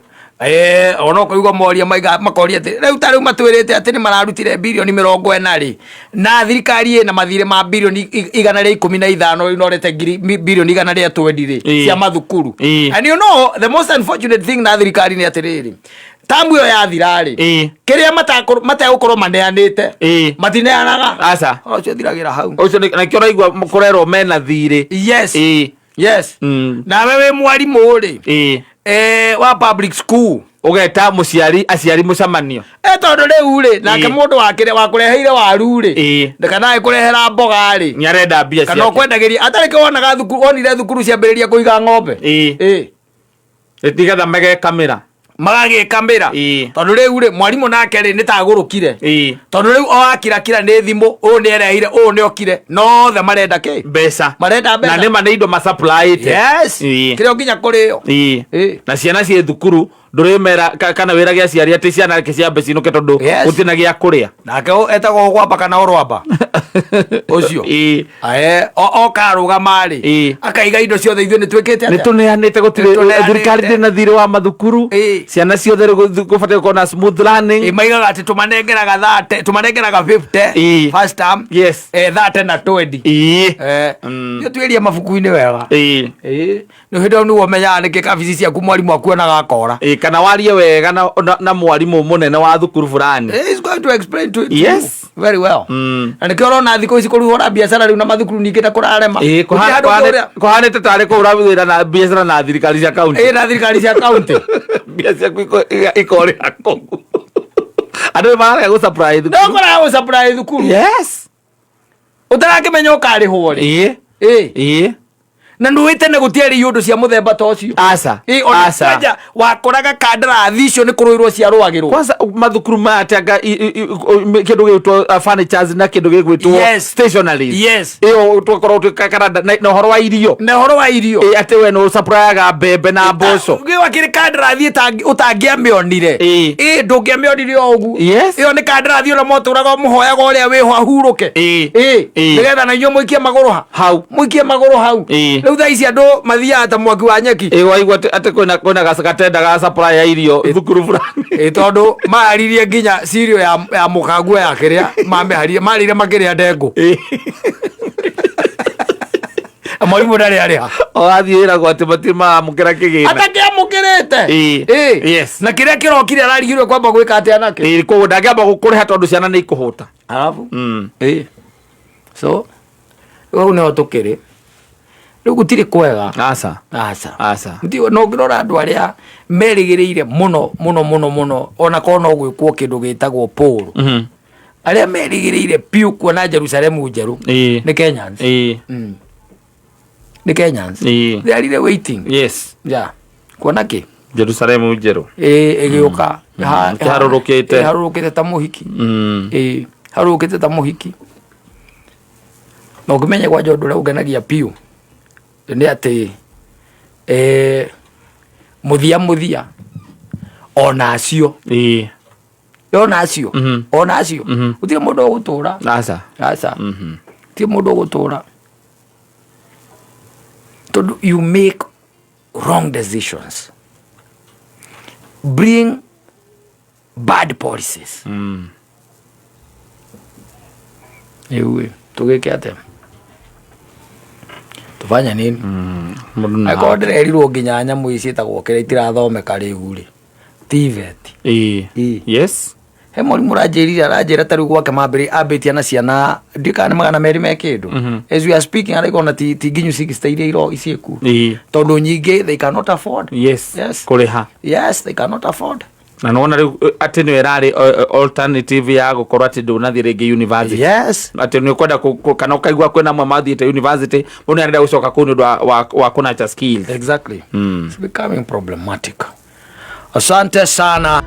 Speaker 1: Ona ũkaigua moria maiga makoria atĩ rĩu ta rĩu matwĩrĩte atĩ nĩ mararutire birioni 40 rĩ, na thirikari ĩna mathirĩ ma birioni 115, rĩu norete ngiri birioni 120 rĩ, cia mathukuru. And you know the most unfortunate thing na thirikari nĩ atĩrĩrĩ, tamu ĩyo yathira rĩ, kĩrĩa mategũkorwo maneanĩte, matineanaga.
Speaker 2: Aca.
Speaker 1: Ũcio thiragĩra hau.
Speaker 2: Ũcio nakĩo ũraigua kũrerwo mena thirĩ.
Speaker 1: Yes. Yes. Nawe wĩ mwarimũ rĩ, wa public school,
Speaker 2: Ũgeta mũciari, aciari mũcemanio.
Speaker 1: Tondũ rĩu rĩ, nake mũndũ wakĩrĩ wakũreheire waru rĩ, kana agĩkũrehera mboga rĩ,
Speaker 2: nĩ arenda mbia
Speaker 1: kana
Speaker 2: ciake.
Speaker 1: Ũkwendagĩria atarĩ kĩ wonaga thukuru, wonire thukuru ciambĩrĩria kũiga ng'ombe.
Speaker 2: Nĩgetha megekamĩra.
Speaker 1: Magagĩkamĩra. Tondũ rĩu rĩ, mwarimũ nake rĩ, nĩ tagũrũkire, tondũ rĩu o akirakira nĩ thimũ, ũyũ nĩ erehire, ũyũ nĩ okire, nothe marenda kĩ?
Speaker 2: Mbeca.
Speaker 1: Marenda mbeca.
Speaker 2: Na nĩma nĩ indo masupplyĩte.
Speaker 1: Yes. Kĩrĩa nginya kũrĩo.
Speaker 2: Na ciana ciĩ thukuru, ndũrĩmera kana wĩrage aciari atĩ ciana reke ciambe cinũke tondũ gũtirĩ na gĩa kũrĩa.
Speaker 1: Nake etagwo gwamba kana ũrwamba ũcio. Ae, oka arũgama rĩ, akaiga indo ciothe, ithuĩ nĩ twĩkĩte
Speaker 2: nĩ
Speaker 1: atĩa?
Speaker 2: Tũneanĩte, gũtirĩ.
Speaker 1: Nĩ tũneanĩte.
Speaker 2: Thirikari ndĩ na thirĩ wa mathukuru. Ciana ciothe rĩ, gũbatiĩ gũkorwo na smooth learning.
Speaker 1: Maigaga atĩ tũmanengeraga 30, tũmanengeraga 50 first term, 30 na 20. Nĩ tuĩrie mabuku-inĩ wega. Nĩ hĩndĩ ĩyo nĩguo ũmenyaga nĩkĩ kabici ciaku mwarimũ akuonaga akora.
Speaker 2: Kana warie wega na mwarimũ mũnene wa thukuru fulani.
Speaker 1: He's going to explain to you very well. Na nĩkĩo ũrona thikũ ici kũruhũra biacara rĩu na mathukuru ningĩ ta kũrarema. Gũtirĩ handũ ũngĩhũrĩra-
Speaker 2: Kũhanĩte tarĩ kũhũra wĩra na biacara na thirikari cia kaunti.
Speaker 1: Na thirikari cia kaunti.
Speaker 2: Mbia ciaku ikorĩra kũu, andũ nĩ mararega gũ supply
Speaker 1: thukuru. No kũraga gũ supply thukuru. Ũtarakĩmenya ũkarĩhwo rĩ. Na nĩũĩ tene gũtiarĩ iũndũ cia mũthemba ta ũcio.
Speaker 2: Aca.
Speaker 1: Ona
Speaker 2: Aca.
Speaker 1: kwanja wakoraga kandarathi icio nĩ kũrũĩrwo ciarũagĩrwo.
Speaker 2: Kwanza mathukuru maya atĩ kĩndũ gĩgwĩtwo furnitures na kĩndũ gĩgwĩtwo stationaries. Ĩyo twakorwo twĩka na ũhoro wa irio.
Speaker 1: Na ũhoro wa irio.
Speaker 2: Atĩ we nĩ ũsupplyaga mbembe na mboco.
Speaker 1: Gä wakĩrĩ kandarathi ũtangĩamĩonire. Ndũngĩamĩonire o ũguo. Ĩyo nĩ kandarathi ona motũraga mũhoyaga ũrĩa wĩho ahurũke. Nĩgetha na inyuĩ mũikie magũrũ ha
Speaker 2: Hau.
Speaker 1: Mũikie magũrũ hau. Rĩu thaa ici andũ mathiaga ta mwaki wa nyeki.
Speaker 2: Waigua atĩ kwĩna gatenda ga supply ya irio thukuru fulani.
Speaker 1: Tondũ maharirie nginya cirio ya mũkanguo ya kĩrĩa mamĩharirie, marĩire makĩrĩa ndengũ. Mwarimũ ndarĩ arĩha.
Speaker 2: Ũgathiĩ wĩragwo atĩ matirĩ maramũkĩra kĩgĩna.
Speaker 1: Atakĩamũkĩrĩte. Na kĩrĩa kĩrokire ararigirwo kwamba gwĩka atĩa nakĩo.
Speaker 2: Koguo ndangĩamba gũkũrĩha tondũ ciana nĩ ikũhũta.
Speaker 1: Arabu so rĩu hau nĩho tũkĩrĩ rĩu, gũtirĩ kwega.
Speaker 2: Aca.
Speaker 1: Aca.
Speaker 2: Aca.
Speaker 1: No ũngĩrora andũ arĩa merĩgĩrĩire mũno mũno mũno mũno, ona korwo no gwĩkwo kĩndũ gĩtagwo poll, arĩa merĩgĩrĩire piũ kuona Jerusalemu njerũ nĩ Kenyans. Nĩ Kenyans. They are really waiting, yeah, kuona kĩ?
Speaker 2: Jerusalemu njerũ.
Speaker 1: Ĩgĩũka.
Speaker 2: Ĩharũrũkĩte.
Speaker 1: Ĩharũrũkĩte ta mũhiki. Harũrũkĩte ta mũhiki. Na ũngĩmenya kwanja ũndũ ũrĩa ũngenagia piũ nĩ atĩ mũthia mũthia ona acio, ona acio, ona acio, gũtirĩ mũndũ ũgũtũra.
Speaker 2: Aca.
Speaker 1: Aca. Gũtirĩ mũndũ ũgũtũra tondũ you make wrong decisions, bring bad policies. Rĩu ĩ, tũgĩke atĩa? Tũfanye nini?
Speaker 2: Mũndũ na
Speaker 1: Angĩkorwo ndĩrerirwo nginya nyamũ ici ciĩtagwo kĩrĩa itirathomeka rĩu rĩ, TVET. He mwarimũ ũranjĩrire, aranjĩra ta rĩu gwake mambĩrĩ ambĩtie na ciana ndiũ kana nĩ 200 me kĩndũ. As we are speaking, araigua ona ti nginyu 60 iria iro ciĩkuo, tondũ nyingĩ they cannot afford.
Speaker 2: Kũrĩha.
Speaker 1: Yes, they cannot afford.
Speaker 2: Na nĩwona rĩu atĩ nĩyo ĩrarĩ alternative ya gũkorwo atĩ ndũnathiĩ rĩngĩ university. Atĩ nĩ ũkwenda kana ũkaigua kwĩna amwe mathiĩte university, mũndũ nĩ arenda gũcoka kũu nĩ ũndũ wa kũnurture skills.
Speaker 1: Exactly. It's becoming problematic. Asante sana.